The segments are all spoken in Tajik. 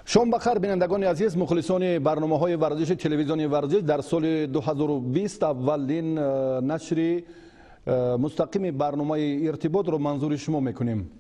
Шом бахайр, бинандагони азиз, мухлисони барномаҳои варзиши телевизиони Варзиш. Дар соли 2020 аввалин нашри мустақими барномаи Иртиботро манзури шумо мекунем.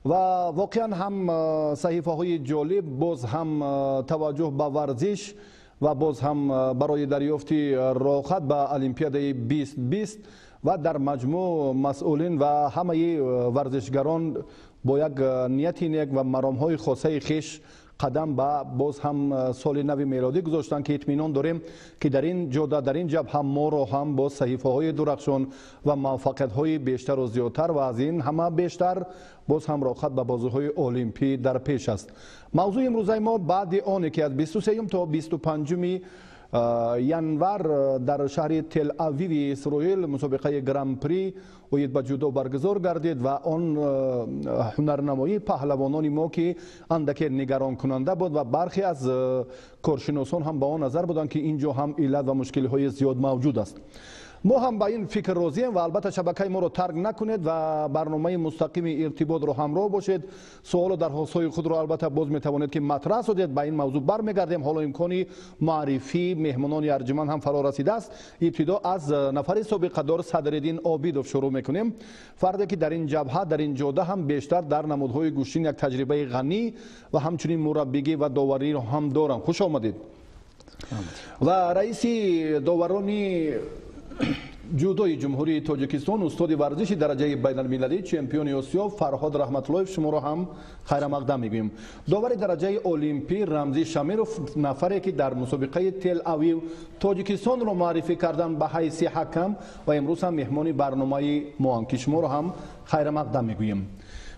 Ва воқеан ҳам саҳифаҳои ҷолиб, боз ҳам таваҷҷӯҳ ба варзиш ва боз ҳам барои дарёфти роҳхат ба Олимпиадаи 2020 ва дар маҷмӯъ масъулин ва ҳамаи варзишгарон бо як нияти нек ва маромҳои хосаи хеш қадам ба боз ҳам соли нави мелодӣ гузоштанд, ки итминон дорем, ки дар ин ҷода, дар ин ҷабҳа моро ҳам боз саҳифаҳои дурахшон ва муваффақиятҳои бештару зиёдтар ва аз ин ҳама бештар боз ҳам роҳхат ба бозиҳои олимпӣ дар пеш аст. Мавзӯи имрӯзаи мо баъди оне ки аз 23 то 25 январ дар шаҳри Тел-Авиви Исроил мусобиқаи Гран-при оид ба ҷудо баргузор гардид ва он ҳунарнамоии паҳлавонони мо, ки андаке нигаронкунанда буд ва бархе аз коршиносон ҳам ба он назар буданд, ки ин ҷо ҳам иллат ва мушкилиҳои зиёд мавҷуд аст. Мо ҳам ба ин фикр розием ва албатта шабакаи моро тарк накунед ва барномаи мустақими Иртиботро ҳамроҳ бошед. Суолу дархостҳои худро албатта боз метавонед, ки матраҳ созед. Ба ин мавзӯъ бармегардем. Ҳоло имкони муаррифии меҳмонони арҷуманд ҳам фаро расидааст. Ибтидо аз нафари собиқадор Садриддин Обидов шурӯъ мекунем, фарде ки дар ин ҷабҳа, дар ин ҷода ҳам бештар дар намудҳои гӯштин як таҷрибаи ғанӣ ва ҳамчунин мураббигӣ ва довариро ҳам дорам. Хуш омадед. Ва раиси доварони ҷудои Ҷумҳурии Тоҷикистон, устоди варзиши дараҷаи байналмилалӣ, чемпиони Осиё Фарҳод Раҳматуллоев, шуморо ҳам хайрамақдам мегӯем. Довари дараҷаи олимпӣ Рамзӣ Шамиров, нафаре ки дар мусобиқаи Тел-Авив Тоҷикистонро муаррифӣ карданд ба ҳайси ҳакам ва имрӯз ҳам меҳмони барномаи моанд, ки шуморо ҳам хайрамақдам мегӯем.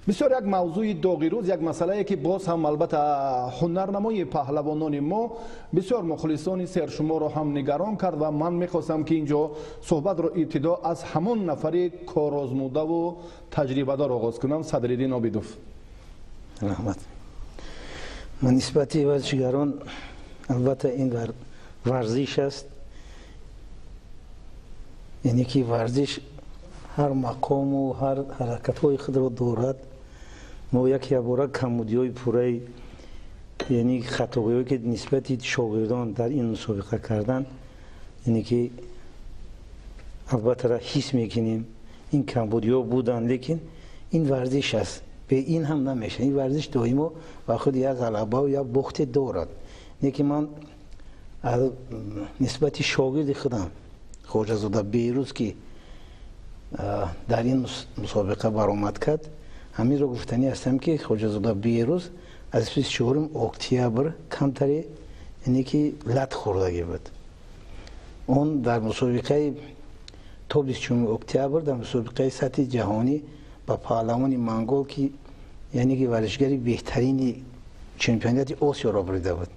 Бисёр як мавзӯи доғи рӯз, як масъалае, ки боз ҳам албатта ҳунарнамои паҳлавонони мо бисёр мухлисони сершуморо ҳам нигарон кард ва ман мехостам, ки ин ҷо суҳбатро ибтидо аз ҳамон нафари корозмудаву таҷрибадор оғоз кунам. Садриддин Обидов. Раҳмат. Ман нисбати варзишгарон, албатта, ин варзиш аст, яъне ки варзиш ҳар мақому ҳар ҳаракатҳои худро дорад. Мо як ябора камбудиҳои пурраи, яъне хатоҳое, ки нисбати шогирдон дар ин мусобиқа кардан, яъне ки албатта ҳис мекунем, ин камбудиҳо буданд, лекин ин варзиш аст, бе ин ҳам намешавад. Ин варзиш доимо ба худ як ғалабаву як бохте дорад. Лекин ман аз нисбати шогирди худам Хоҷазода Берӯз, ки дар ин мусобиқа баромад кард, ҳаминро гуфтанӣ ҳастам, ки Хоҷазода Берӯз аз 24 октябр камтаре, яъне ки лат хӯрдагӣ буд. Он дар мусобиқаи то 24 октябр дар мусобиқаи сатҳи ҷаҳонӣ ба паҳлавони монгол, ки яъне ки варзишгари беҳтарини чемпионати Осиёро бурида буд,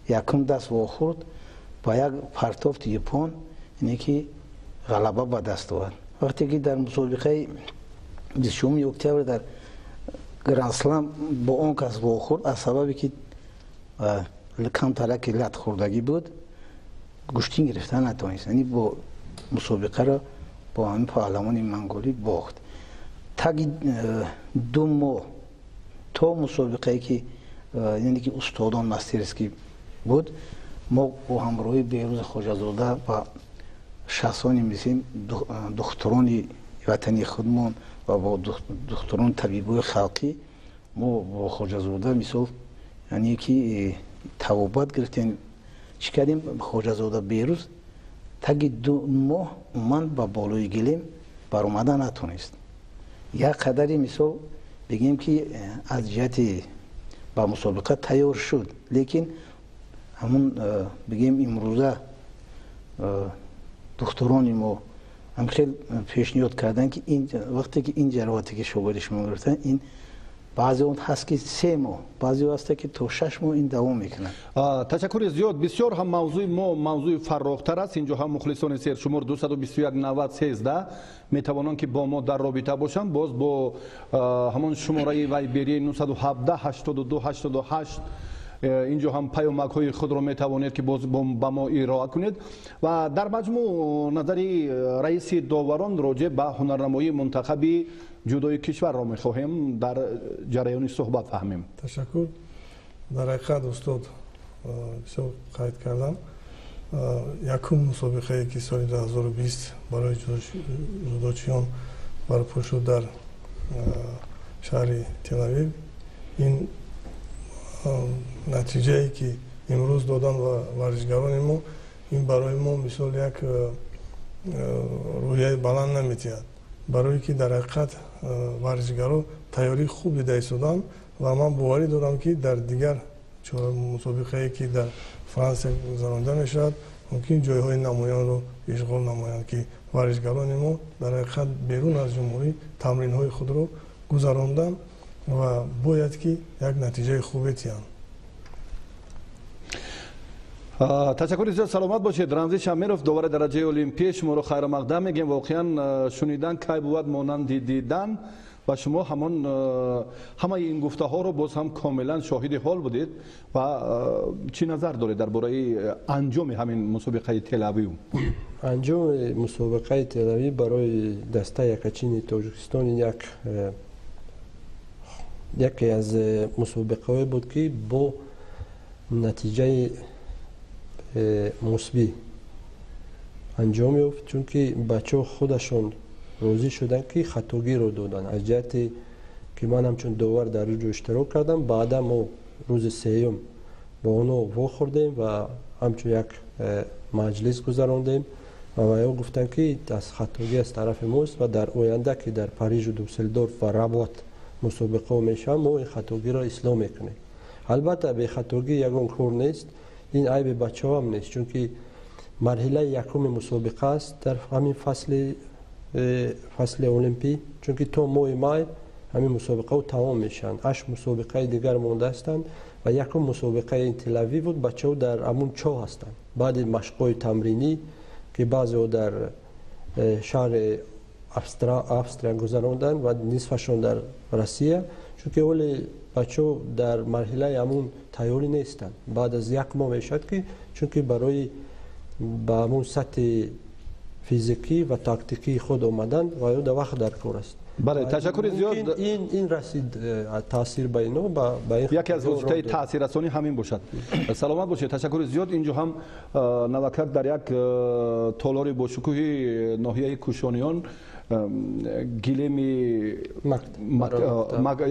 якум даст вохӯрд, ба як партофти япон, яъне ки ғалаба ба даст овард. Вақте ки дар мусобиқаи 20 октябр дар Гранд-слам бо он кас вохӯрд, аз сабабе ки камтараки лат хӯрдагӣ буд, гӯштин гирифта натавонист, яъне бо мусобиқаро бо ҳамин паҳлавони монголӣ бохт. Таги 2 моҳ то мусобиқае, ки яъне ки устодон мастерский буд, мо бо ҳамроҳи Берӯзи Хоҷазода ва шахсони мисли духтурони ватани худмон ва бо духтурони табибои халқӣ мо бо Хоҷазода мисол, яъне ки табобат гирифтем. Чӣ кардем? Хоҷазода Берӯз таги 2 моҳ умуман ба болои гилем баромада натонист. Як қадари мисол бигем, ки аз ҷиҳати ба мусобиқа тайёр шуд, лекин ҳамун бигем, имрӯза духтурони мо ҳам хел пешниҳод карданд, ки вақте ки ин ҷароҳате, ки шогирди шумо гирифтанд, ин баъзе он ҳаст, ки 3 моҳ, баъзе ҳаста, ки то 6 моҳ ин давом мекунад. Ташаккури зиёд. Бисёр ҳам мавзӯи мо мавзӯи фаррохтар аст. Инҷо ҳам мухлисони сершумор 221 90 13 метавонанд, ки бо мо дар робита бошанд. Боз бо ҳамон шумораи вайберии 917 82 88 инҷо ҳам паёмакҳои худро метавонед, ки боз ба мо ироа кунед. Ва дар маҷмӯъ назари раиси доварон роҷеъ ба ҳунарнамоии мунтахаби ҷудои кишварро мехоҳем дар ҷараёни суҳбат фаҳмем. Ташаккур. Дар ҳақиқат устод бисёр қайд кардам. Якум мусобиқае ки соли 2020 барои ҷудочиён барпо шуд дар шаҳри Телавив, ин натиҷае ки имрӯз доданд ва варзишгарони мо, ин барои мо мисол як рӯҳияи баланд наметиҳад, барое ки дар ҳақиқат варзишгаро тайёрии хуб дида истоданд ва ман боварӣ дорам, ки дар дигар мусобиқае ки дар Франсия гузаронида мешавад, мумкин ҷойҳои намоёнро ишғол намоянд, ки варзишгарони мо дар ҳақиқат берун аз ҷумҳурӣ тамринҳои худро гузаронданд ва бояд ки як натиҷаи хубе тиҳанд. Ташаккури зиёд, саломат бошед. Рамзӣ Шамиров, довари дараҷаи олимпӣ, шуморо хайрмақдам мегӯем. Воқеан шунидан кай бувад монанди дидан ва шумо ҳамон ҳамаи ин гуфтаҳоро боз ҳам комилан шоҳиди ҳол будед ва чӣ назар доред дар бораи анҷоми ҳамин мусобиқаи Телавив? Анҷоми мусобиқаи Телавив барои дастаи якачини Тоҷикистон яке аз мусобиқаҳое буд, ки бо натиҷаи мусбӣ анҷом ёфт, чунки бачаҳо худашон розӣ шуданд, ки хатогиро доданд. Аз ҷиҳате ки ман ҳамчун довар дар ҷо иштирок кардам, баъдан мо рӯзи сеюм бо онҳо вохӯрдем ва ҳамчун як маҷлис гузарондем ва ваё гуфтанд, ки аз хатогӣ аз тарафи мост ва дар оянда, ки дар Парижу Дюссельдорф ва Работ мусобиқаҳо мешаванд, мо ин хатогиро ислоҳ мекунем. Албатта, бехатогӣ ягон кор нест, ин айби бачаҳо ҳам нест, чунки марҳилаи якуми мусобиқа аст дар ҳамин фасли олимпӣ, чунки то моҳи май ҳамин мусобиқаҳо тамом мешаванд. Ҳашт мусобиқаи дигар монда ҳастанд ва якум мусобиқаи ин Телавив буд. Бачаҳо дар ҳамун чоҳ ҳастанд баъди машқҳои тамринӣ, ки баъзеҳо дар шаҳри Австрия гузаронданд ва нисфашон дар Россия, чунки ҳоле бачаҳо дар марҳилаи ҳамун тайёрӣ нестанд. Баъд аз як моҳ мешавад, ки чунки барои ба ҳамун сатҳи физикӣ ва тактикии худ омадан ва ё да вақт дар кор аст. Бале, ташаккури зиёд. Ин расид таъсир ба ино ба ин яке аз воситаи таъсиррасонӣ ҳамин бошад. Саломат бошед, ташаккури зиёд. Инҷо ҳам навакак дар як толори бошукӯҳи ноҳияи Кӯшониён гилеми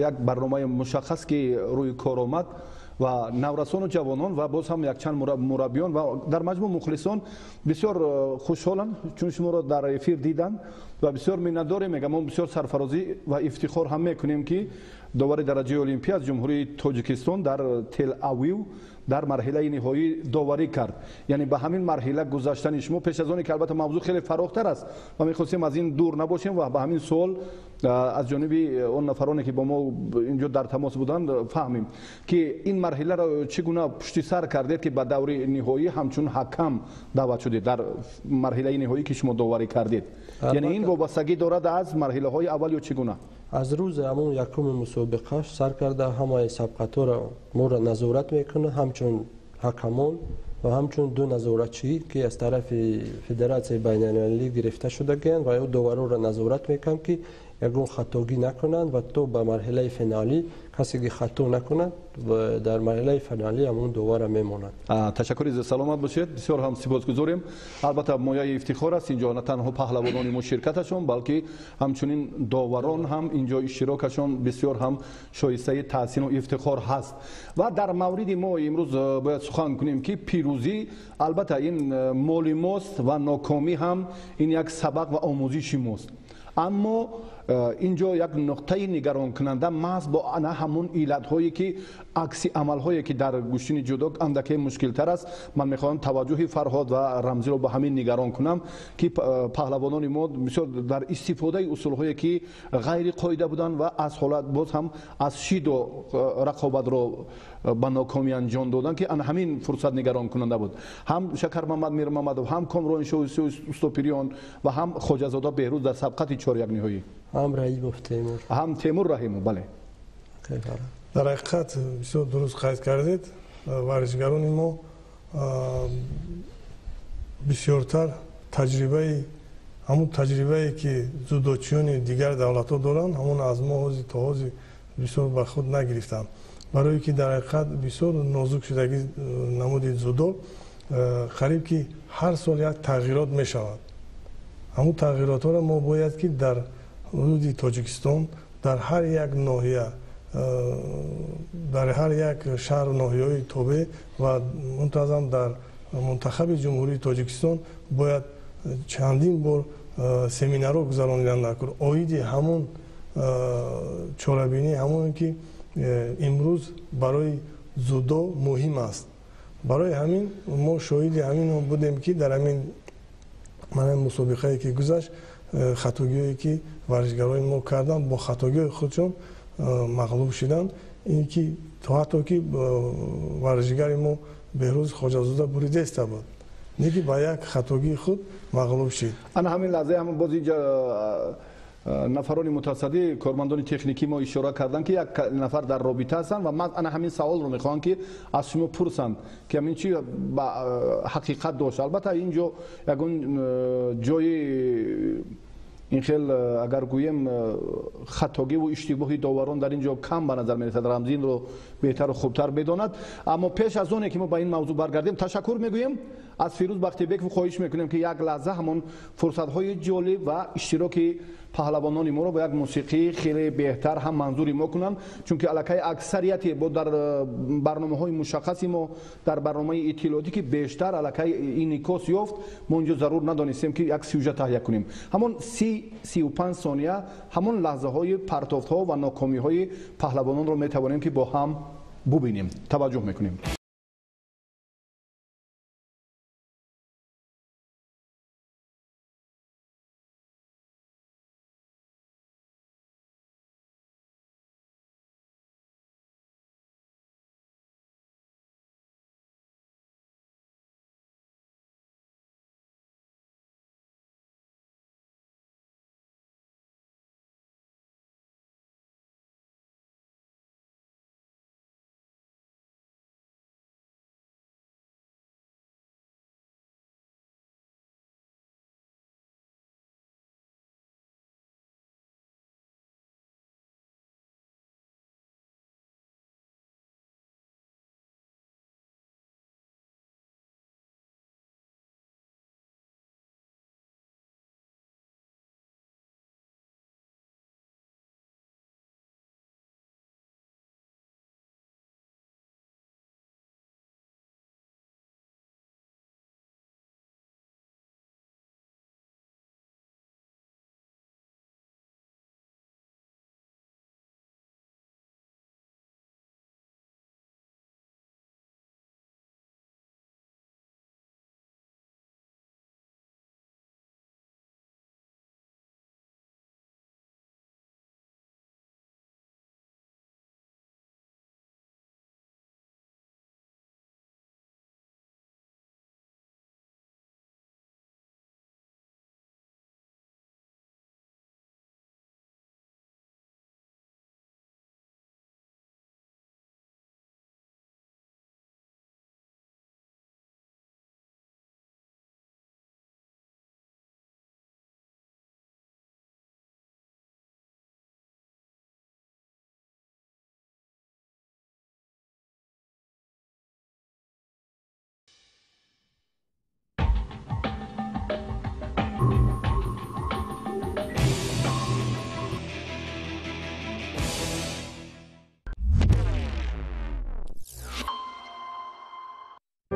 як барномаи мушаххас, ки рӯи кор омад ва наврасону ҷавонон ва боз ҳам якчанд мураббиён ва дар маҷмӯъ мухлисон бисёр хушҳоланд, чун шуморо дар эфир диданд ва бисёр миннатдорем. Мегам, мо бисёр сарфарозӣ ва ифтихор ҳам мекунем, ки довари дараҷаи олимпӣ аз Ҷумҳурии Тоҷикистон дар Тел Авив дар марҳилаи ниҳоӣ доварӣ кард. Яъне ба ҳамин марҳила гузаштани шумо пеш аз оне ки албатта мавзӯъ хеле фарохтар аст ва мехостем аз ин дур набошем ва ба ҳамин суол аз ҷониби он нафароне, ки бо мо инҷо дар тамос буданд, фаҳмем, ки ин марҳиларо чӣ гуна пушти сар кардед, ки ба даври ниҳоӣ ҳамчун ҳакам даъват шудед, дар марҳилаи ниҳоӣ ки шумо доварӣ кардед. Яъне ин вобастагӣ дорад аз марҳилаҳои аввал ё чӣ гуна? Аз рӯзи ҳамон якуми мусобиқаш сар карда ҳамаи сабқатҳоро моро назорат мекунад ҳамчун ҳакамон ва ҳамчун ду назоратчӣ, ки аз тарафи федератсияи байналмилалӣ гирифта шудагианд, ва ё довароро назорат мекунанд, ки ягон хатогӣ накунанд ва то ба марҳилаи финалӣ касе ки хато накунад, дар марҳилаи финалӣ ҳамон довара мемонад. Ташаккури зиёд, саломат бошед, бисёр ҳам сипосгузорем. Албатта, мояи ифтихор аст, инҷо на танҳо паҳлавонони мо ширкаташон, балки ҳамчунин доварон ҳам инҷо иштирокашон бисёр ҳам шоистаи таҳсину ифтихор ҳаст. Ва дар мавриди мо имрӯз бояд сухан кунем, ки пирӯзӣ албатта ин моли мост ва нокомӣ ҳам ин як сабақ ва омӯзиши мост, аммо инҷо як нуқтаи нигаронкунанда маҳз бо ана ҳамун иллатҳое, ки акси амалҳое, ки дар гӯштини ҷудо андаке мушкилтар аст. Ман мехоҳам таваҷҷӯҳи Фарҳод ва Рамзиро ба ҳамин нигарон кунам, ки паҳлавонони мо бисёр дар истифодаи усулҳое, ки ғайриқоида буданд ва аз ҳолат боз ҳам аз шидо рақобатро ба нокомӣ анҷом доданд, ки ана ҳамин фурсат нигаронкунанда буд. Ҳам Шакармамад Мирмамадов, ҳам Комроншо Устопириён ва ҳам Хоҷазода Беҳрӯз дар сабқати чоряк ниҳоӣ. Ҳам Раҳимов Темур. Ҳам Темур Раҳимов, бале. Дар ҳақиқат бисёр дуруст қайд кардед. Варзишгарони мо бисёртар таҷрибаи ҳамун таҷрибае, ки дзюдочиёни дигар давлатҳо доранд, ҳамон аз мо ҳозир то ҳозир бисёр ба худ нагирифтанд. Барое ки дар ҳақиқат бисёр нозук шудагӣ намуди дзюдо, қариб ки ҳар сол як тағйирот мешавад. Ҳамун тағйиротҳоро мо бояд ки дар ҳудуди Тоҷикистон, дар ҳар як ноҳия, дар ҳар як шаҳру ноҳияҳои тобеъ ва мунтазам дар мунтахаби Ҷумҳурии Тоҷикистон бояд чандин бор семинарҳо гузаронидан накун оиди ҳамун чорабинӣ, ҳамоне ки имрӯз барои дзюдо муҳим аст. Барои ҳамин мо шоҳиди ҳамин будем, ки дар ҳамин мусобиқае ки гузашт, хатогиҳое ки варзишгарони мо карданд, бо хатогиҳои худшон мағлуб шуданд. Ин ки то ҳатто ки варзишгари мо Беҳрӯз Хоҷазода буридеста буд, не ки ба як хатогии худ мағлуб шид. Ана ҳамин лаҳзае ҳам боз инҷа нафарони мутасаддӣ, кормандони техникӣ мо ишора карданд, ки як нафар дар робита ҳастанд ва ман ана ҳамин саволро мехоҳам, ки аз шумо пурсанд, ки ҳамин чи ба ҳақиқат дошт. Албатта, инҷо ягон ҷои ин хел, агар гӯем, хатогиву иштибоҳи доварон дар ин ҷо кам ба назар мерасад. Рамзинро беҳтару хубтар медонад. Аммо пеш аз оне ки мо ба ин мавзӯъ баргардем, ташаккур мегӯем аз Фирӯз Бахтибеков. Хоҳиш мекунем, ки як лаҳза ҳамон фурсатҳои ҷолиб ва иштироки паҳлавонони моро бо як мусиқии хеле беҳтар ҳам манзури мо кунанд, чунки аллакай аксарияти бо дар барномаҳои мушаххаси мо, дар барномаи иттилоотӣ, ки бештар аллакай инъикос ёфт, мо инҷо зарур надонистем, ки як сюжет таҳия кунем. Ҳамон 30-35 сония ҳамон лаҳзаҳои партофтҳо ва нокомиҳои паҳлавононро метавонем, ки бо ҳам бубинем. Таваҷҷӯҳ мекунем.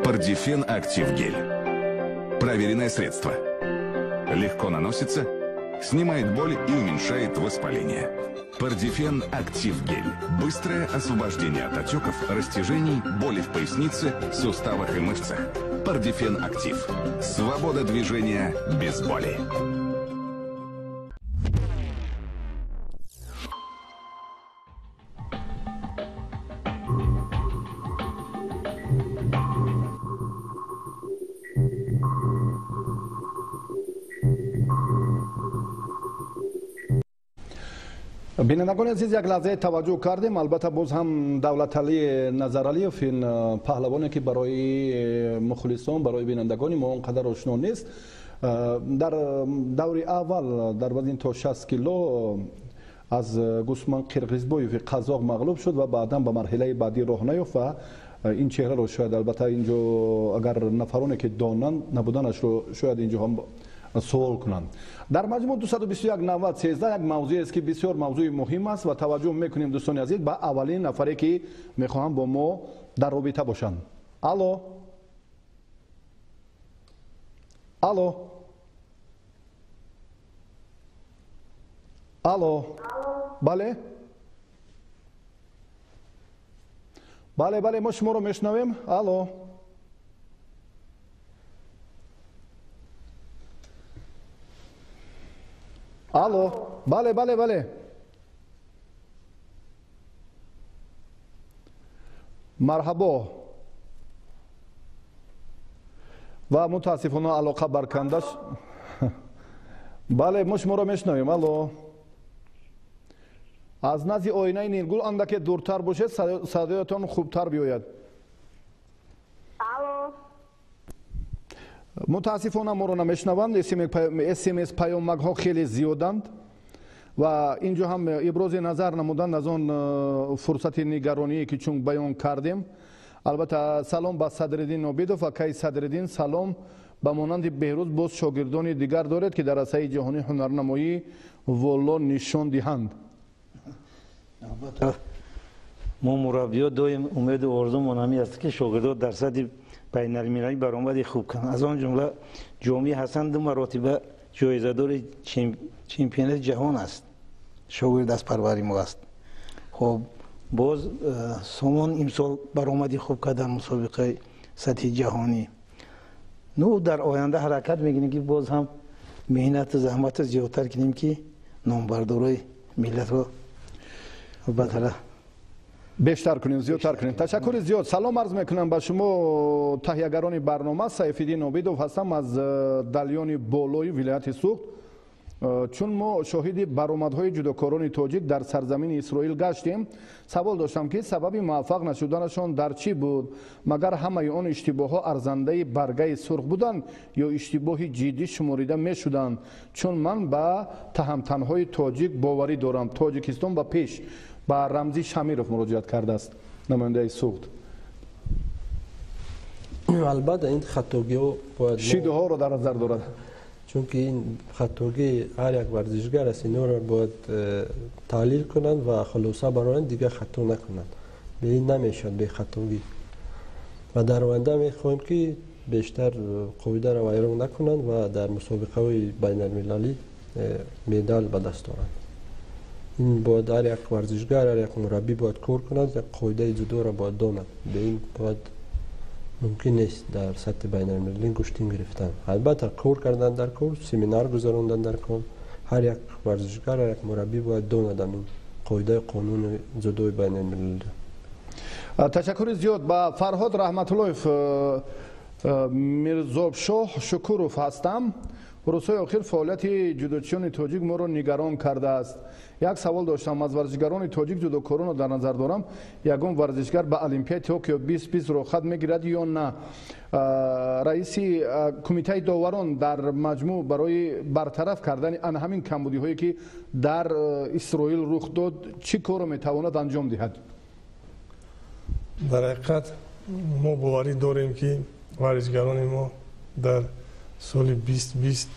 Пардифен Актив Гель. Проверенное средство. Легко наносится, снимает боль и уменьшает воспаление. Пардифен Актив Гель. Быстрое освобождение от отеков, растяжений, боли в пояснице, суставах и мышцах. Пардифен Актив. Свобода движения без боли. Бинандагони азиз, як лаҳзае таваҷҷӯҳ кардем. Албатта, боз ҳам Давлаталӣ Назаралиев, ин паҳлавоне, ки барои мухлисон, барои бинандагони мо он қадар ошно нест, дар даври аввал дар вазни то 60 кило Аз Гусман Қирғизбоеви қазоқ мағлуб шуд ва баъдан ба марҳилаи баъдӣ роҳ наёфт ва ин чеҳраро шояд албатта инҷо агар нафароне ки донанд набуданашро шояд инҷо ҳам суол кунанд. Дар маҷмӯъ 221 90 13 як мавзӯест ки бисёр мавзӯи муҳим аст ва таваҷҷӯҳ мекунем дӯстони азиз ба аввалин нафаре ки мехоҳанд бо мо дар робита бошанд. Алло, алло, алло, бале, бале, бале, мо шуморо мешунавем. Алло, алло, бале, бале, бале, марҳабо. Ва мутаассифона алоқа барканда. Бале, мо шуморо мешунавем. Алло, аз назди оинаи Нилгул андаке дуртар бошед, садоятон хубтар биёяд. Мутаассифона моро намешунаванд. СМС паёмакҳо хеле зиёданд ва инҷо ҳам ибрози назар намуданд аз он фурсати нигароние ки чун баён кардем. Албатта салом ба Садриддин Обидов ва кай Садриддин, салом. Ба монанди Беҳрӯз боз шогирдони дигар доред ки дар арсаи ҷаҳонӣ ҳунарнамоӣ воло нишон диҳанд. Албатта мо мураббиё доим умеду орзумон ҳамин аст ки шогирдо дар сатҳи байналмилалӣ баромади хуб кунанд. Аз он ҷумла Ҷомӣ Ҳасан 2 маротиба ҷоизадори чемпионати ҷаҳон аст, шогирд аз парвари мо аст. Хоб боз Сомон имсол баромади хуб кард дар мусобиқаи сатҳи ҷаҳонӣ. Ну дар оянда ҳаракат мекунем ки боз ҳам меҳнату заҳматро зиёдтар кунем ки номбардорои миллатро албатта бештар кунем, зиёдтар кунем. Ташаккури зиёд. Салом арз мекунам ба шумо таҳиягарони барнома. Сайфиддин Обидов ҳастам аз Далёни болои вилояти Суғд. Чун мо шоҳиди баромадҳои ҷудокорони тоҷик дар сарзамини Исроил гаштем, савол доштам ки сабаби муваффақ нашуданашон дар чӣ буд? Магар ҳамаи он иштибоҳҳо арзандаи баргаи сурх буданд ё иштибоҳи ҷиддӣ шуморида мешуданд? Чун ман ба таҳамтанҳои тоҷик боварӣ дорам. Тоҷикистон ба пеш. Ба Рамзӣ Шамиров муроҷиат кардааст намояндаи Суғд. Албатта ин хатогиҳо бояд шидоҳоро дар назар дорад, чунки ин хатогии ҳар як варзишгар аст. Инҳоро бояд таҳлил кунанд ва хулоса бароянд, дигар хато накунанд. Бе ин намешавад бе хатогӣ. Ва дар оянда мехоҳем ки бештар қоидаро вайрон накунанд ва дар мусобиқаҳои байналмилалӣ медал ба даст оранд. Ин бояд ҳар як варзишгар, ҳар як мураббӣ бояд кор кунад, як қоидаи ҷудоро бояд донад. Бе ин бояд мумкин нест дар сатҳи байналмилалӣ гӯштин гирифтан. Албатта кор кардан дар кор, семинар гузарондан дар кор, ҳар як варзишгар, ҳар як мураббӣ бояд донад ҳамин қоидаи қонуни ҷудои байналмилалӣ. Ташаккури зиёд. Ба Фарҳод Раҳматуллоев Мирзобшоҳ Шукуров ҳастам. Рӯзҳои охир фаъолияти ҷудочиёни тоҷик моро нигарон кардааст. Як савол доштам аз варзишгарони тоҷик ҷудокоронро дар назар дорам. Ягон варзишгар ба Олимпиади Токио 2020 роҳхат мегирад ё на? Раиси кумитаи доварон дар маҷмӯъ барои бартараф кардани ана ҳамин камбудиҳое ки дар Исроил рух дод, чӣ корро метавонад анҷом диҳад? Дар ҳақиқат мо боварӣ дорем ки варзишгарони мо дар соли 2020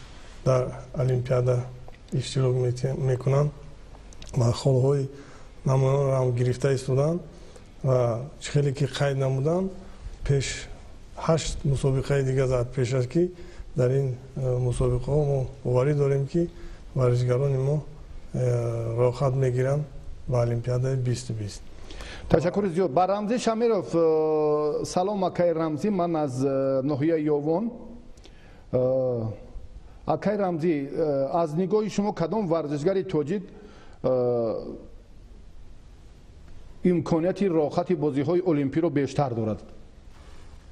дар Олимпиада иштирок мекунанд ва холҳои намоёнро ҳам гирифта истоданд ва чӣ хеле ки қайд намуданд, пеш 8 мусобиқаи дига зад пеш аст ки дар ин мусобиқаҳо мо боварӣ дорем ки варзишгарони мо роҳхат мегиранд ба Олимпиадаи 2020. Ташаккури зиёд. Ба Рамзӣ Шамиров салом. Акай Рамзӣ, ман аз ноҳияи Ёвон. Акай Рамзӣ, аз нигоҳи шумо кадом варзишгари тоҷик имконияти роҳхати бозиҳои олимпиро бештар дорад?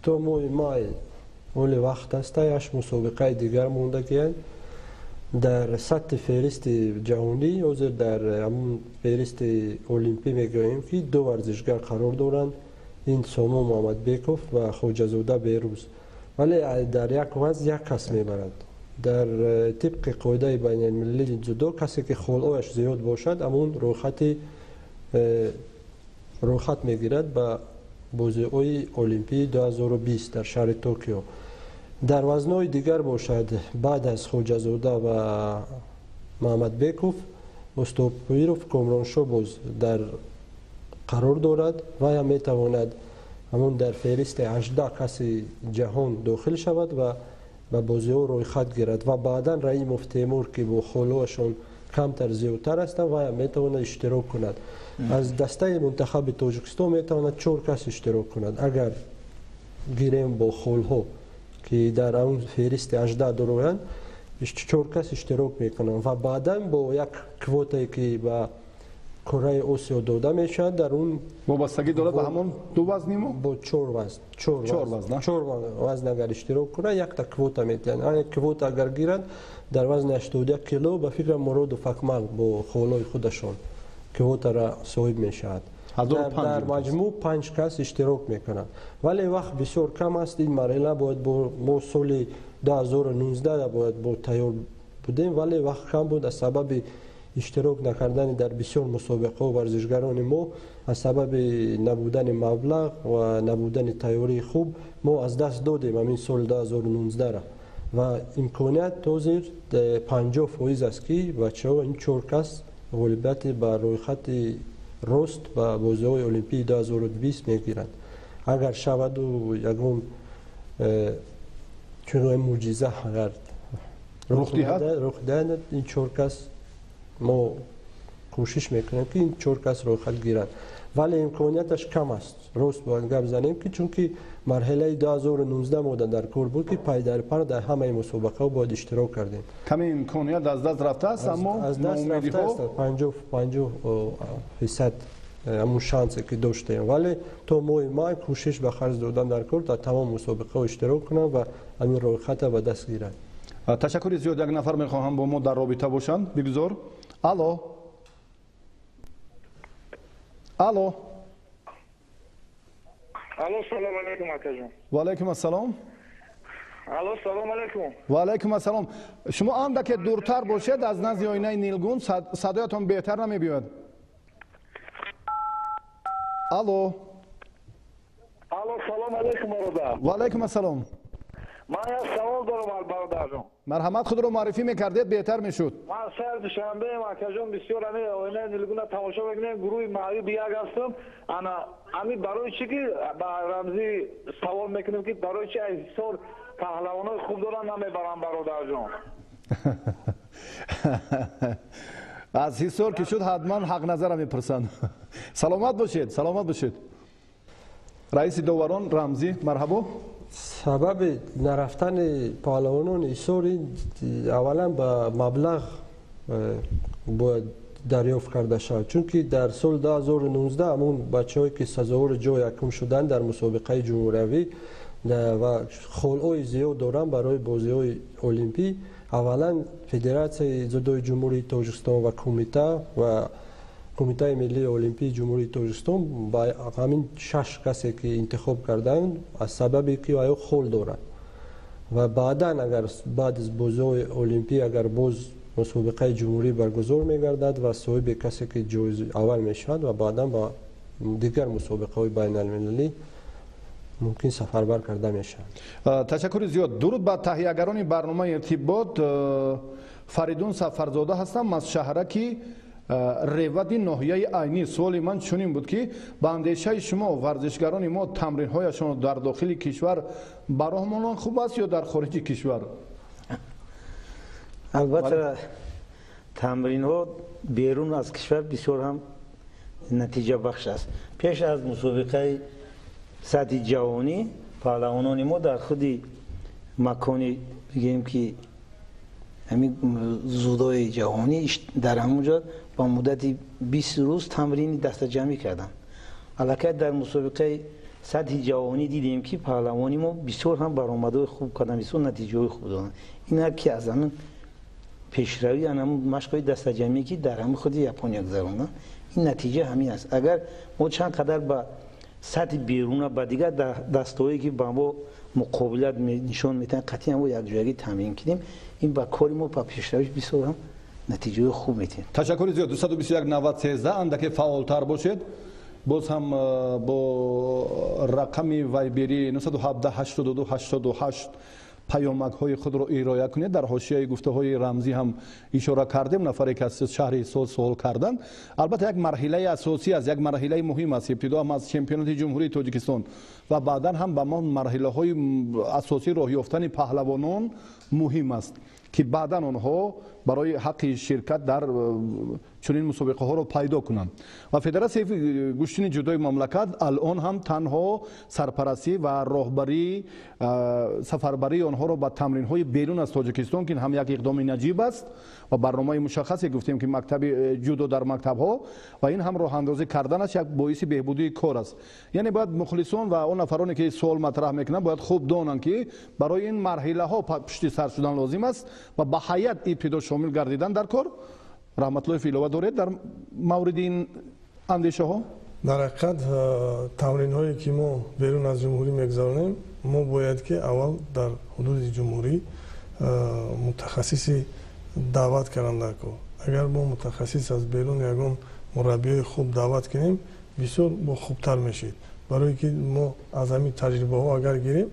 То моҳи май оли вақт аст, 8 мусобиқаи дигар мондагианд. Дар сатҳи феҳристи ҷаҳонӣ ҳозир дар ҳамун феҳристи олимпӣ мегӯем ки 2 варзишгар қарор доранд. Ин Сомон Муҳаммадбеков ва Хоҷазода Беҳрӯз. Вале дар як вазн як кас мебарад. Дар тибқи қоидаи байналмилалии ҷудо касе ки холҳояш зиёд бошад, ҳамон рӯйхат мегирад ба бозиҳои Олимпии 2020 дар шаҳри Токио. Дар вазнҳои дигар бошад, баъд аз Хоҷазода ва Маҳмадбеков, Мустопиров Комроншо боз дар қарор дорад ва ям метавонад ҳамон дар феҳристи 18 каси ҷаҳон дохил шавад ва ба бозиҳо рӯйхат гирад ва баъдан Раимов Темур, ки бо холҳояшон камтар зиёдтар ҳастанд, ва метавонад иштирок кунад. Аз дастаи мунтахаби Тоҷикистон метавонад 4 кас иштирок кунад. Агар гирем бо холҳо, ки дар он феҳристи 18 дороянд, 4 кас иштирок мекунанд ва баъдан бо як квотае, ки ба кураи Осиё дода мешавад, дар он вобастагӣ дорад ба ҳамон ду вазни мо? Бо 4 вазн. 4 вазн агар иштирок кунад, якта квота метиҳанд. Ан квота агар гиранд, дар вазни 81 кило, ба фикрам, Муродов Акмал бо холҳои худашон квотаро соҳиб мешавад. Дар маҷмӯъ 5 кас иштирок мекунанд. Вале вақт бисёр кам аст. Ин марҳила бояд мо соли 2019 бояд бо тайёр будем, вале вақт кам буд аз сабаби иштирок накардани дар бисёр мусобиқаҳо варзишгарони мо, аз сабаби набудани маблағ ва набудани тайёрии хуб мо аз даст додем ҳамин соли 2019-ра ва имконият то зир 50% аст, ки бачаҳо ин 4 кас ғолибияти ба рӯйхати рост ба бозиҳои Олимпии 2020 мегиранд. Агар шаваду ягон чунин мӯъҷиза агар рух диҳад, ин 4 кас мо кӯшиш мекунем, ки ин 4 кас рӯйхат гиранд. Вале имконияташ кам аст. Рост бояд гап занем, ки чунки марҳилаи 2019 мода дар кор буд, ки пайдарпар дар ҳамаи мусобиқаҳо бояд иштирок кардем. Каме имконият аз даст рафтааст, аммо аз даст рафтааст 50% ҳамун шансе, ки доштем. Вале то моҳи май кӯшиш ба харҷ додан дар кор, дар тамом мусобиқаҳо иштирок кунанд ва ҳамин рӯйхата ба даст гиранд. Ташаккури зиёд. Як нафар мехоҳам бо мо дар робита бошанд. Бигузор. Алло. Алло. Алло, салом алейкум, акаҷон. Ва алейкум ассалом. Алло, салом алейкум. Ва алейкум ассалом. Шумо андаке дуртар бошед аз назди оинаи нилгун, садоятон беҳтар намебиёяд. Алло. Алло, салом алейкум, бародар. Ва алейкум ассалом. Ман як савол дорам, бародарҷон. Марҳамат, худро муаррифӣ мекардед, беҳтар мешуд. Ман шаҳри Душанбеам, акаҷон, бисёр ами оинаи нилгуна тамошо мекунем, гурӯҳи маъюб як ҳастам. Ана ами барои чӣ ки ба Рамзӣ савол мекунем, ки барои чӣ аз Ҳисор паҳлавонои хуб доранд, намебаранд, бародарҷон? Аз Ҳисор ки шуд, ҳатман ҳақназара мепурсанд. Саломат бошед, саломат бошед. Раиси доварон Рамзӣ, марҳабо. Сабаби нарафтани паҳлавонони Ҳисор аввалан ба маблағ бояд дарёфт карда шавад, чунки дар соли 2019 ҳамон бачаҳое, ки сазовори ҷои якум шуданд дар мусобиқаи ҷумҳуриявӣ ва холҳои зиёд доранд барои бозиҳои Олимпӣ, аввалан Федератсияи ҷудои Ҷумҳурии Тоҷикистон ва кумита ва Кумитаи миллии Олимпии Ҷумҳурии Тоҷикистон ба ҳамин 6 касе, ки интихоб карданд, аз сабабе ки оё хол доранд ва баъдан агар баъд аз бозиҳои Олимпӣ агар боз мусобиқаи ҷумҳурӣ баргузор мегардад ва соҳиби касе, ки ҷои аввал мешавад, ва баъдан ба дигар мусобиқаҳои байналмилалӣ мумкин сафарбар карда мешавад. Ташаккури зиёд. Дуруд ба таҳиягарони барномаи иртибот. Фаридун Сафарзода ҳастам аз шаҳраки Ревади ноҳияи Айнӣ. Суоли ман чунин буд, ки ба андешаи шумо варзишгарони мо тамринҳояшонро дар дохили кишвар ба роҳ монан хуб аст ё дар хориҷи кишвар? Албатта, тамринҳо берун аз кишвар бисёр ҳам натиҷабахш аст. Пеш аз мусобиқаи сатҳи ҷаҳонӣ паҳлавонони мо дар худи макони, бигӯем ки ҳамин зудои ҷаҳонӣ, дар ҳамон ҷо ба муддати 20 рӯз тамрини дастаҷамъӣ карданд. Аллакай дар мусобиқаи сатҳи ҷаҳонӣ дидем, ки паҳлавони мо бисёр ҳам баромадҳои хуб карданд, бисёр натиҷаҳои хуб доданд. Ин ки аз ҳамин пешравӣ, ҳамин машқҳои дастаҷамъӣ, ки дар ҳамин худи Япония гузаронданд, ин натиҷа ҳамин аст. Агар мо чанд қадар ба сатҳи беруна, ба дигар дастаҳое, ки ба мо муқобилият нишон медиҳанд, қатъиян мо якҷоягӣ тамрин кунем. Ин ба кори мо, ба пешравиш бисёр ҳам натиҷаҳои хуб медиҳад. Ташаккури зиёд. 221 90 13 андаке фаъолтар бошед. Боз ҳам бо рақами вайбери 917 82 88 паёмакҳои худро ироя кунед. Дар ҳошияи гуфтаҳои рамзӣ ҳам ишора кардем, нафаре ки аз шаҳри Ҳисор суол карданд. Албатта, як марҳилаи асосӣ аст, як марҳилаи муҳим аст. Ибтидо ҳам аз чемпионати Ҷумҳурии Тоҷикистон ва баъдан ҳам ба мо марҳилаҳои асосӣ роҳ ёфтани паҳлавонон муҳим аст, ки баъдан онҳо барои ҳаққи ширкат дар чунин мусобиқаҳоро пайдо кунанд. Ва Федератсияи гӯштини ҷудои мамлакат алон ҳам танҳо сарпарастӣ ва роҳбарӣ, сафарбарии онҳоро ба тамринҳои берун аз Тоҷикистон, ки ҳам як иқдоми наҷиб аст ва барномаи мушаххасе гуфтем, ки мактаби ҷудо дар мактабҳо ва ин ҳам роҳандозӣ карданаш як боиси беҳбудии кор аст. Яъне бояд мухлисон ва он нафароне ки суол матраҳ мекунанд, бояд хуб донанд, ки барои ин марҳилаҳо пушти сар шудан лозим аст ва ба ҳайат ибтидо шомил гардидан дар кор. Раҳматуллоев, илова доред дар мавриди ин андешаҳо? Дар ҳақиқат, тамринҳое ки мо берун аз ҷумҳурӣ мегузаронем, мо бояд ки аввал дар ҳудуди ҷумҳурӣ мутахассиси даъват кардан дар кор. Агар мо мутахассис аз берун, ягон мураббиёи хуб даъват кунем, бисёр бо хубтар мешид, барое ки мо аз ҳамин таҷрибаҳо агар гирем,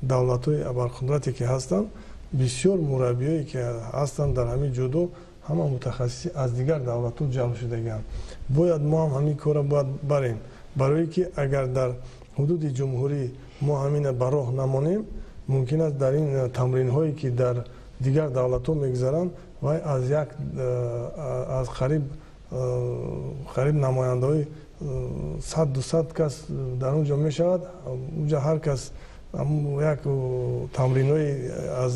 давлатҳои абарқудрате ки ҳастанд, бисёр мураббиёе ки ҳастанд дар ҳамин ҷудо, ҳама мутахассиси аз дигар давлатҳо ҷалб шудагианд. Бояд мо ҳам ҳамин корро бояд барем, барое ки агар дар ҳудуди ҷумҳурӣ мо ҳамина ба роҳ намонем, мумкин аст дар ин тамринҳое ки дар дигар давлатҳо мегузаранд, вай аз як аз қариб намояндаҳои 100-200 кас дар он ҷо мешавад. Унҷа ҳар кас як тамринҳои аз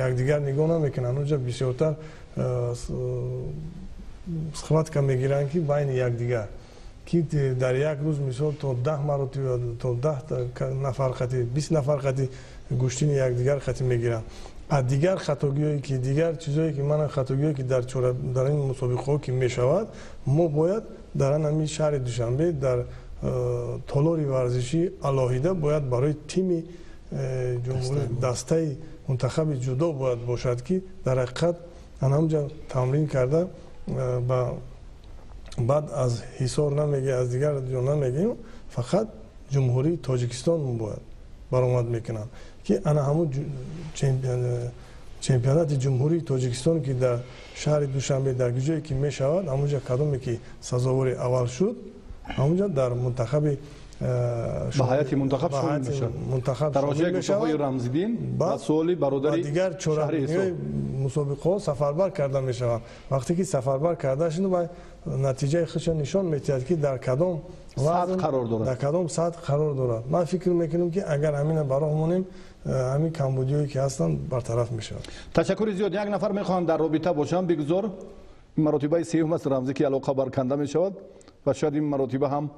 якдигар нигоҳ намекунанд, унҷа бисёртар схватка мегиранд, ки байни якдигар, ки дар як рӯз мисол то 10 маротиба, то 10 нафар қати, 20 нафар қати гӯштини якдигар қати мегиранд. А дигар хатогиҳое ки, дигар чизое ки мана хатогиҳое ки дар ин мусобиқаҳо ки мешавад, мо бояд дар ҳамин шаҳри Душанбе дар толори варзишӣ алоҳида бояд барои тими ҷумҳурӣ, дастаи мунтахаби ҷудо бояд бошад, ки дар ҳақиқат анамҷа тамрин карда, ба баъд аз Ҳисор намегӣ, аз дигар ҷо намегӯем, фақат Ҷумҳурии Тоҷикистон бояд баромад мекунанд, ки ана ҳамун чемпионати Ҷумҳурии Тоҷикистон, ки дар шаҳри Душанбе, дар ҷое ки мешавад, ҳамунҷа кадоме ки сазовори аввал шуд, ҳамунҷа дар мунтахаби ба ҳайати мунтахаб шомил мешавад. Мунтахаб дар ҳошияи гуфтаҳои Рамзиддин ва суоли бародари дигар чорабиниҳои мусобиқаҳо сафарбар карда мешаванд. Вақте ки сафарбар карда шуд, вай натиҷаи худшо нишон медиҳад, ки дар кадом сатҳ қарор дорад, дар кадом сатҳ қарор дорад. Ман фикр мекунам, ки агар ҳамина ба роҳ монем, ҳамин камбудиҳое ки ҳастанд, бартараф мешавад. Ташаккури зиёд. Як нафар мехоҳанд дар робита бошанд. Бигузор, ин маротибаи сеюм аст, Рамзӣ, ки алоқа барканда мешавад ва шояд ин маротиба ҳам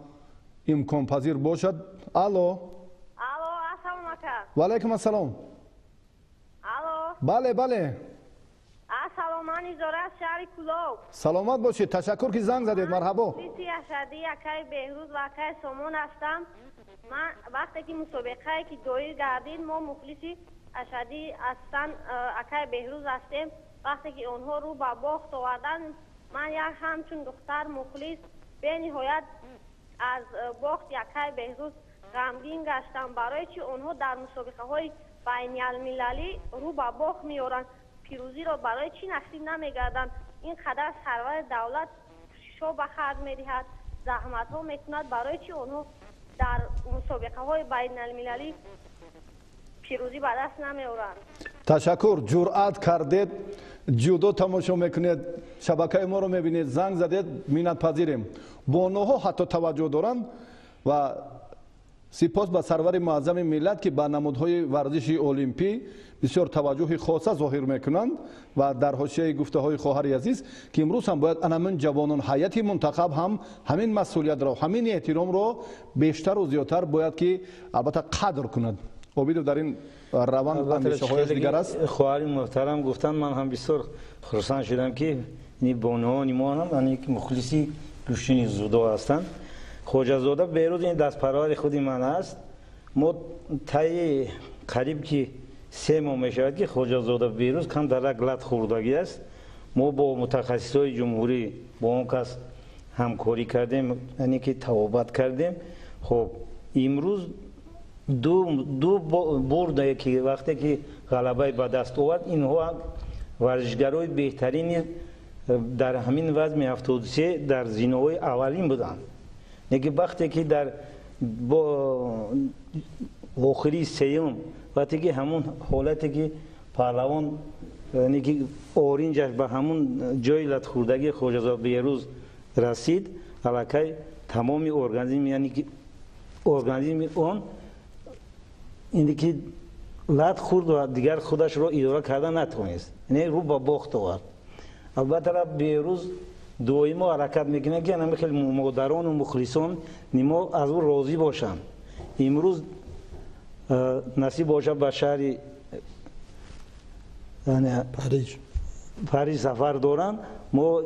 имконпазир бошад. Алло. Алло, ассалому ака. Ва алайкум ассалом. Алло. Бале, бале. Ассалом, ман Изора аз шаҳри Кӯлоб. Саломат бошед, ташаккур, ки занг задед, марҳабо. Мухлиси ашаддии акаи Беҳрӯз ва акаи Сомон ҳастам. Ман вақте ки мусобиқае ки доир гардид, мо мухлиси ашаддии астан акаи Беҳрӯз ҳастем. Вақте ки онҳо рӯ ба бохт оварданд, ман як ҳамчун духтар мухлис бениҳоят аз бохти акаи Беҳрӯз ғамгин гаштам. Барои чи онҳо дар мусобиқаҳои байналмилалӣ рӯ ба бохт меоранд? Пирӯзиро барои чӣ насиб намегарданд? Ин қадар сарвари давлат кӯшишҳо ба харҷ медиҳад, заҳматҳо мекунад, барои чӣ онҳо дар мусобиқаҳои байналмилалӣ пирӯзӣ ба даст намеоранд? Ташаккур, ҷуръат кардед, ҷудо тамошо мекунед, шабакаи моро мебинед, занг задед, миннатпазирем. Бонуҳо ҳатто таваҷҷӯҳ доранд ва сипос ба сарвари муаззами миллат, ки ба намудҳои варзиши олимпӣ бисёр таваҷҷӯҳи хоса зоҳир мекунанд. Ва дар ҳошияи гуфтаҳои хоҳари азиз, ки имрӯз ҳам бояд анамин ҷавонон, ҳайати мунтахаб ҳам ҳамин масъулиятро, ҳамин эҳтиромро бештару зиёдтар бояд ки албатта қадр кунад. Обидов, дар ин раванд андешаҳояш дигар аст. Хоҳари муҳтарам гуфтанд, ман ҳам бисёр хурсанд шудам, ки бонуони мо ҳам мухлиси гӯштини ҷудо ҳастанд. Хоҷазода Беҳрӯз ин дастпарвари худи ман аст. Мо таи Қариб ки 3 моҳ мешавад ки Хоҷазода Беҳрӯз камтарак лат хӯрдагӣ аст. Мо бо мутахассисои ҷумҳурӣ бо он кас ҳамкорӣ кардем, яъне ки тавобат кардем. Хоб, имрӯз ду бурда ки вақте ки ғалабаи ба даст овард, инҳо варзишгарои беҳтарини дар ҳамин вазми 73 дар зинаҳои аввалин буданд. Лекин вақте ки дар охири сеюм, вақте ки ҳамун ҳолате ки паҳлавон ки оринҷаш ба ҳамун ҷои латхӯрдагии Хоҷазода Беҳрӯз расид, аллакай тамоми организм, яъне ки организми он ин ки лат хӯрд ва дигар худашро идора карда натавонист, яъне рӯ ба бохт овард. Албатта Беҳрӯз доимо ҳаракат мекунад ки ҳамин хел модарону мухлисон мо аз ӯ розӣ бошанд. Имрӯз насиб бошад ба шаҳри Париж сафар доранд. Мо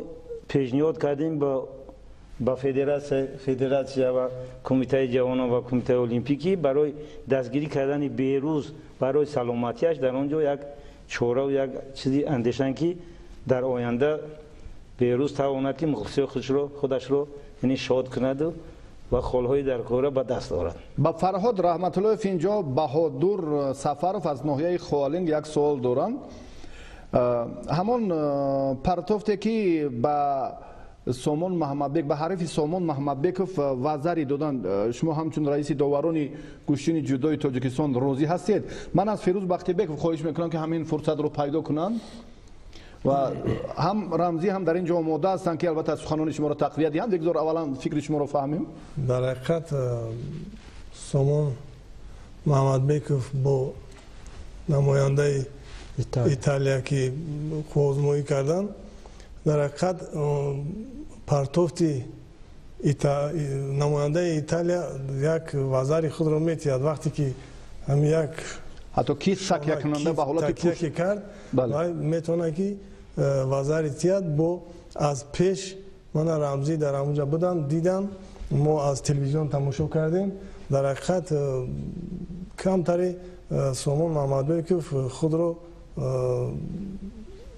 пешниҳод кардем ба федератсия ва кумитаи ҷавонон ва кумитаи олимпикӣ барои дастгирӣ кардани Беҳрӯз барои саломатиаш дар он ҷо як чораву як чизи андешанд ки дар оянда Беҳрӯз тавонад ки мухлисои худашро яъне шод кунаду ва холҳои даркорро ба даст орад. Ба Фарҳод Раҳматуллоев инҷо Баҳодур Сафаров аз ноҳияи Хоалинг як суол доранд. Ҳамон партофте ки ба Сомон Маҳмадбек, ба ҳарифи Сомон Маҳмадбеков вазари доданд, шумо ҳамчун раиси доварони гӯштини ҷудои Тоҷикистон розӣ ҳастед? Ман аз Фирӯз Бахтибеков хоҳиш мекунам ки ҳамин фурсатро пайдо кунанд ва ҳам Рамзӣ ҳам дар ин ҷо омода ҳастанд ки албатта суханони шуморо тақвият диҳанд. Бигзор аввалан фикри шуморо фаҳмем. Дар ҳақиқат Сомон Маҳмадбеков бо намояндаи Италия ки қувваозмоӣ карданд, дар ҳақиқат партофти намояндаи Италия як вазари худро метиҳад. Вақте ки ҳам як ҳатто ки такякунанда ба ҳолати такяке кард, метавонад ки вазари тиҳад. Бо аз пеш мана Рамзӣ дар ҳамонҷа буданд, диданд, мо аз телевизион тамошо кардем. Дар ҳақиқат камтаре Сомон Маҳмадбеков худро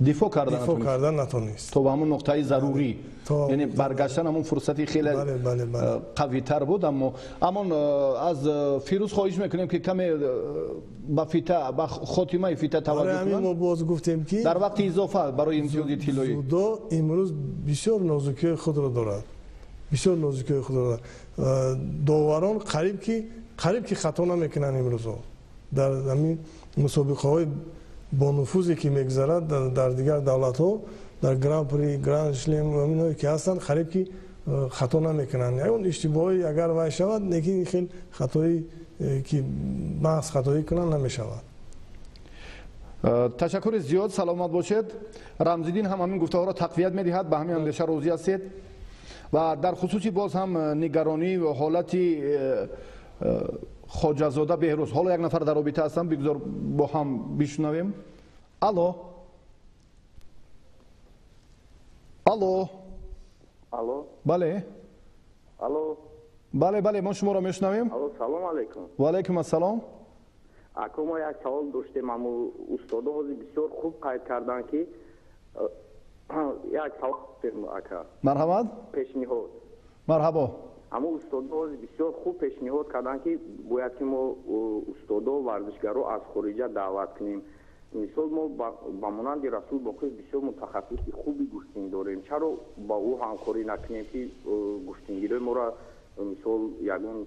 дифоъ карда натонист то ба ҳамон нуқтаи зарурӣ, яъне баргаштан ҳамон фурсати хеле қавитар буд. Аммо амон аз Фирӯз хоҳиш мекунем ки каме ба фита, ба хотимаи фита таваҷҷӯҳ кунанд. Мо боз гуфтем ки дар вақти изофа барои имтиёзи тиллоӣ ҷудо имрӯз бисёр нозукиҳои худро дорад, бисёр нозукиҳои худро дорад. Доварон қариб ки хато намекунанд имрӯзо дар ҳамин мусобиқаҳои бонуфузе ки мегузарад дар дигар давлатҳо, дар гран-при, гран-шлем иное ки ҳастанд, қариб ки хато намекунанд. Ягон иштибоҳе агар вай шавад, лекин хел хатои ки маҳз хатоӣ кунанд намешавад. Ташаккури зиёд, саломат бошед. Рамзиддин ҳам ҳамин гуфтаҳоро тақвият медиҳад, ба ҳамин андеша розӣ ҳастед ва дар хусуси боз ҳам нигаронӣ ва ҳолати Хоҷазода Беҳрӯз. Ҳоло як нафар дар робита ҳастам, бигзор бо ҳам бишунавем. Алло, алло, алло, бале, алло, бале, бале, мо шуморо мешунавем. Алло, салом алейкум. Ва алейкум ассалом. Ако мо як савол доштем, аммо устодо ҳозир бисёр хуб қайд карданд ки як савол доштем ака. Марҳамат. Пешниҳод. Марҳабо. Аммо устодо бисёр хуб пешниҳод карданд ки бояд ки мо устодо варзишгаро аз хориҷа даъват кунем. Мисол мо ба монанди Расул Боқиев бисёр мутахассиси хуби гӯштин дорем. Чаро ба ӯ ҳамкорӣ накунем ки гӯштингирои моро мисол ягон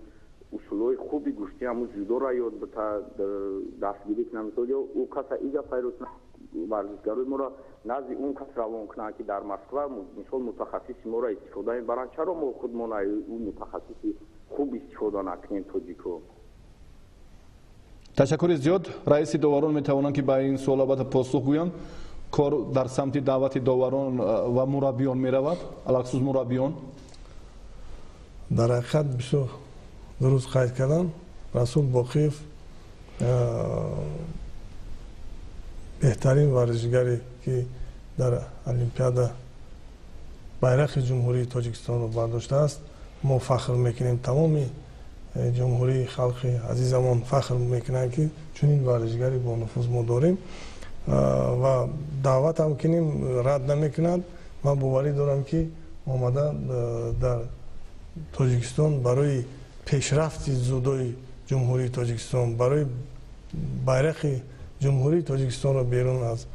усулҳои хуби гӯштин ҳамун ҷудоро ёд дастгирӣ кунам, мисол ё ӯ каса иҷа пайрӯз кунам, варзишгарои моро назди он кас равон кунанд ки дар Москва мисол мутахассиси моро истифода мебаранд. Чаро мо худмон ӯ мутахассиси хуб истифода накунем тоҷико? Ташаккури зиёд. Раиси доварон метавонанд ки ба ин суол албатта посух гӯянд. Кор дар самти даъвати доварон ва мураббиён меравад, алахусус мураббиён. Дар ҳақиқат бисёр дуруст қайд кардам. Расул Боқиев беҳтарин варзишгаре ки дар Олимпиада байрақи Ҷумҳурии Тоҷикистонро бардоштааст. Мо фахр мекунем, тамоми ҷумҳурии халқи азизамон фахр мекунанд, ки чунин варзишгари бонуфуз мо дорем ва даъватам кунем, рад намекунад. Ман боварӣ дорам, ки омада дар Тоҷикистон барои пешрафти дзюдои ҷумҳурии Тоҷикистон, барои байрақи ҷумҳурии Тоҷикистонро берун аз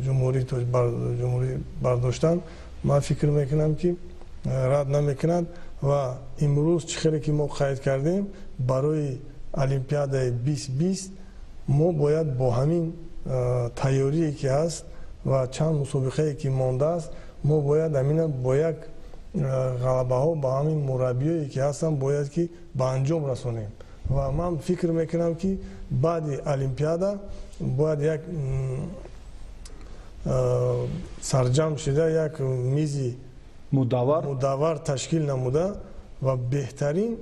ҷумҳурӣ бардоштан, ман фикр мекунам, ки рад намекунад. Ва имрӯз чӣ хеле ки мо қайд кардем, барои олимпиадаи 2020 мо бояд бо ҳамин тайёрие ки ҳаст ва чанд мусобиқае ки мондааст, мо бояд ҳамина бо як ғалабаҳо ба ҳамин мураббиёе ки ҳастанд бояд ки ба анҷом расонем. Ва ман фикр мекунам, ки баъди олимпиада бояд як сарҷамъ шуда як мизи мудаввар ташкил намуда ва беҳтарин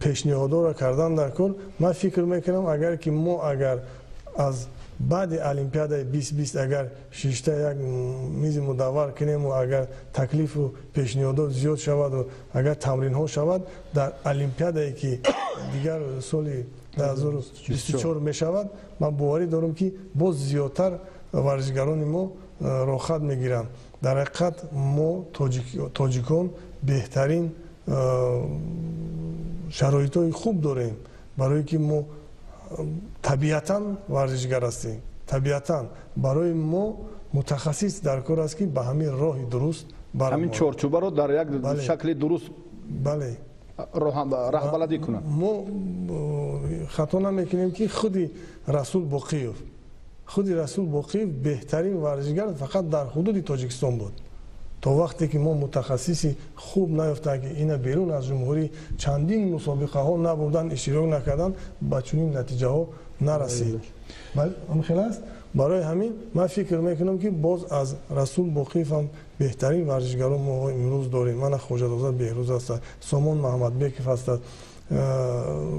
пешниҳодҳоро кардан дар кор. Ман фикр мекунам, агар ки мо агар аз баъди олимпиадаи 2020 агар шишта як мизи мудаввар кунему, агар таклифу пешниҳодҳо зиёд шаваду агар тамринҳо шавад, дар олимпиадае ки дигар соли 2024 мешавад, ман боварӣ дорам, ки боз зиёдтар варзишгарони мо рохат мегиранд. Дар ҳақиқат мо тоҷикон беҳтарин шароитҳои хуб дорем, барое ки мо табиатан варзишгар ҳастем. Табиатан барои мо мутахассис дар кор аст, ки ба ҳамин роҳи дуруст ҳамин чорчӯбаро дар як шакли дуруст раҳбаладӣ кунад. Мо хато намекунем, ки худи Расул Боқиев беҳтарин варзишгар фақат дар ҳудуди Тоҷикистон буд. То вақте ки мо мутахассиси хуб наёфтанд, ки ина берун аз ҷумҳурӣ чандин мусобиқаҳо набурдан, иштирок накардан, ба чунин натиҷаҳо нарасид. Хел аст. Барои ҳамин ман фикр мекунам, ки боз аз Расул Боқиев ҳам беҳтарин варзишгарон мо имрӯз дорем. Мана Хоҷазода Беҳрӯз ҳастад, Сомон Маҳамадбеков ҳастад,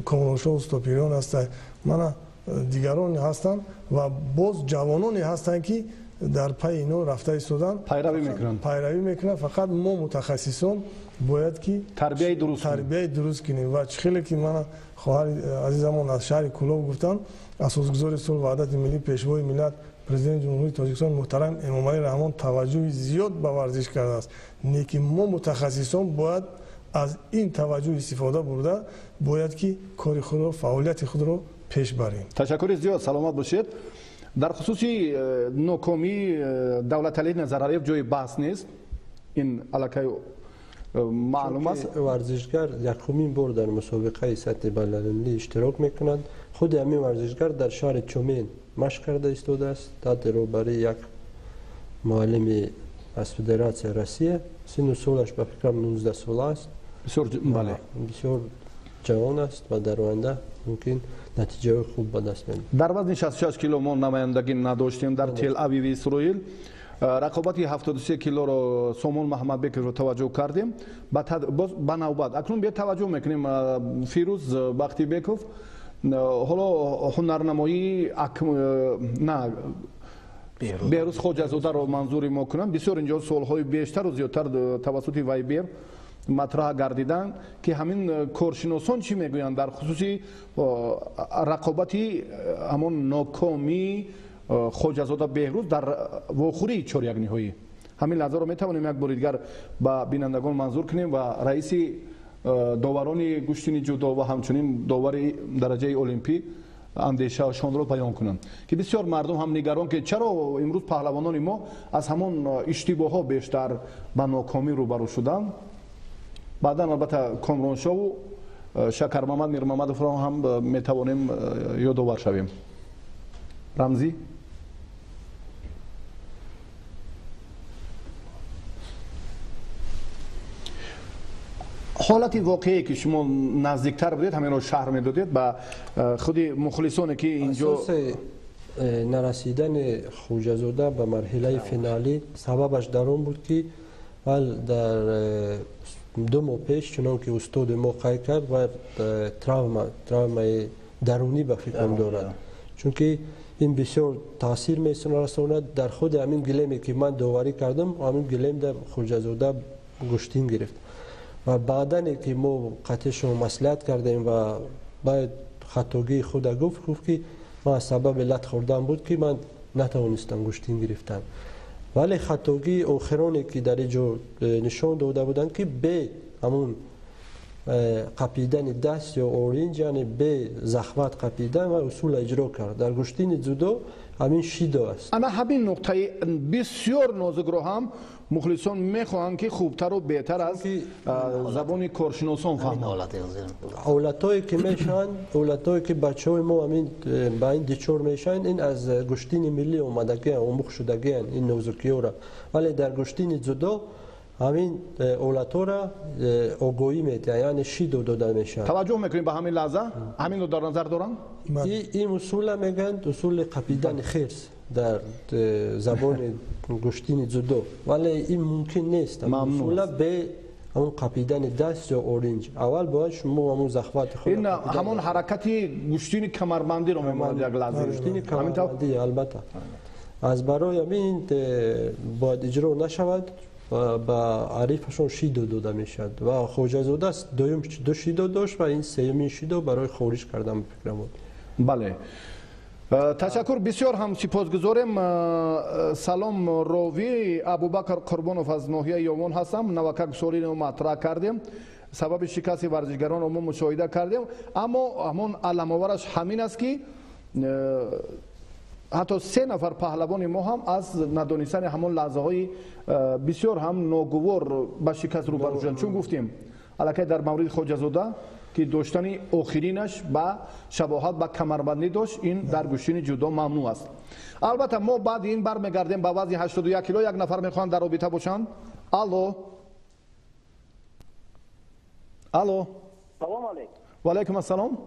Комроншоҳ Устопириён ҳастад, мана дигарон ҳастанд ва боз ҷавононе ҳастанд, ки дар пайи ино рафта истоданд, пайравӣ мекунанд. Фақат мо мутахассисон бояд ки тарбияи дуруст кунем. Ва чӣ хеле ки мана хоҳари азизамон аз шаҳри Кӯлоб гуфтанд, асосгузори сулҳу ваҳдати миллӣ, пешвои миллат, президенти ҷумҳурии Тоҷикистон муҳтарам Эмомалӣ Раҳмон таваҷҷӯҳи зиёд ба варзиш кардааст. Лекин мо мутахассисон бояд аз ин таваҷҷӯҳ истифода бурда, бояд ки кори худро, фаъолияти худро пеш барем. Ташаккури зиёд, саломат бошед. Дар хусуси нокомии Давлаталӣ Назаралиев ҷои баҳс нест, ин аллакай маълум аст. Варзишгар якумин бор дар мусобиқаи сатҳи байналмилалӣ иштирок мекунад. Худи ҳамин варзишгар дар шаҳри Чумен машқ карда истодааст таҳти роҳбарии як муаллими аз Федератсияи Россия. Синну солаш ба фикрам 19 сола аст. Бисёр ҷавон аст ва дар оянда мумкин натиҷаҳои хуб ба даст меорад. Дар вазни 66 кило мо намояндагӣ надоштем дар Тел-Авиви Исроил. Рақобати 73 килоро Сомон Маҳамадбековро таваҷҷӯҳ кардем. Боз ба навбат акнун биё таваҷҷӯҳ мекунем Фирӯз Бахтибеков. Ҳоло ҳунарнамоии на Беҳрӯз Хоҷазодаро манзури мо кунам. Бисёр инҷо суолҳои бештару зиёдтар тавассути Вайбер матраҳ гардиданд, ки ҳамин коршиносон чӣ мегӯянд дар хусуси рақобати ҳамон нокомии Хоҷазода Беҳрӯз дар вохӯрии чорякниҳоӣ. Ҳамин лаҳзаро метавонем як бори дигар ба бинандагон манзур кунем ва раиси доварони гӯштини ҷудо ва ҳамчунин довари дараҷаи олимпӣ андешаашонро баён кунанд, ки бисёр мардум ҳам нигарон, ки чаро имрӯз паҳлавонони мо аз ҳамон иштибоҳҳо бештар ба нокомӣ рӯбарӯ шуданд. Баъдан албатта Комроншову Шакармамад Мирмамадовро ҳам метавонем ёдовар шавем. Рамзӣ? Ҳолати воқеие ки шумо наздиктар будед, ҳаминро шарҳ медодед ба худи мухлисоне ки инҷо асоси нарасидани Хоҷазода ба марҳилаи финалӣ сабабаш дар он буд, ки вал дар 2 моҳ пеш, чунон ки устоди мо қайд кард, ва травмаи дарунӣ ба фикрам дорад, чунки ин бисёр таъсир мерасонад. Дар худи ҳамин гилеме ки ман доварӣ кардам, ҳамин гилем дар Хоҷазода гӯштин гирифт Ва баъдане ки мо қатъишон маслиҳат кардем ва баъд хатогии худа гуфт ки ман аз сабаби лат хӯрдан буд ки ман натавонистам гӯштин гирифтан. Вале хатогии охироне ки дар ин ҷо нишон дода буданд ки бе ҳамун қапидани даст ё оринҷ, яъне бе захват қапидан ва усула иҷро кард. Дар гӯштини дзюдо ҳамин шидо аст. Ана ҳамин нуқтаи бисёр нозукро ҳам мухлисон мехоҳанд ки хубтару беҳтар аз забони коршиносон фаҳманд. Ҳолатҳое ки мешаванд, ҳолатҳое ки бачаҳои мо ҳамин ба ин дучор мешаванд, ин аз гӯштини миллӣ омадагиан, омӯхт шудагиан ин нозукиёра. Вале дар гӯштини дзюдо ҳамин ҳолатҳоро огоҳӣ медиҳанд, яъне шидо дода мешавад. Таваҷҷӯҳ мекунем ба ҳамин лаҳза, ҳаминро дар назар доранд? Ин усула мегӯянд усули қапидани хирс дар забони гӯштини дзюдо, вале ин мумкин нест. Усула бе ҳамун қапидани даст ё оринҷ. Аввал бояд шумо ҳамун захвати худ ин ҳамон ҳаракати гӯштини камарбандиро мемонад як лаҳза. Гӯштини камарбандӣ, албатта. Аз барои ҳамин бояд иҷро нашавад, ба ҳарифашон шидо дода мешавад. Ва Хоҷазода дуюм ду шидо дошт ва ин сеюмин шидо барои хориҷ кардан ба фикрам буд. Бале. Ташаккур, бисёр ҳам сипосгузорем. Салом ровӣ, Абубакр Қурбонов аз ноҳияи Ёвон ҳастам. Навакак суолиро матраҳ кардем, сабаби шикасти варзишгаронро мо мушоҳида кардем, аммо ҳамон аламовараш ҳамин аст ки ҳатто се нафар паҳлавони мо ҳам аз надонистани ҳамон лаҳзаҳои бисёр ҳам ногувор ба шикаст рӯбарӯ шуданд. Чун гуфтем аллакай дар мавриди Хоҷазода ки доштани охиринаш ба шабоҳат ба камарбандӣ дошт, ин дар гӯштини ҷудо мамнӯъ аст. Албатта мо баъди ин бармегардем ба вазни 81 кило. Як нафар мехоҳанд дар робита бошанд. Алло, алло. Салом алейкум. Ва алайкум ассалом.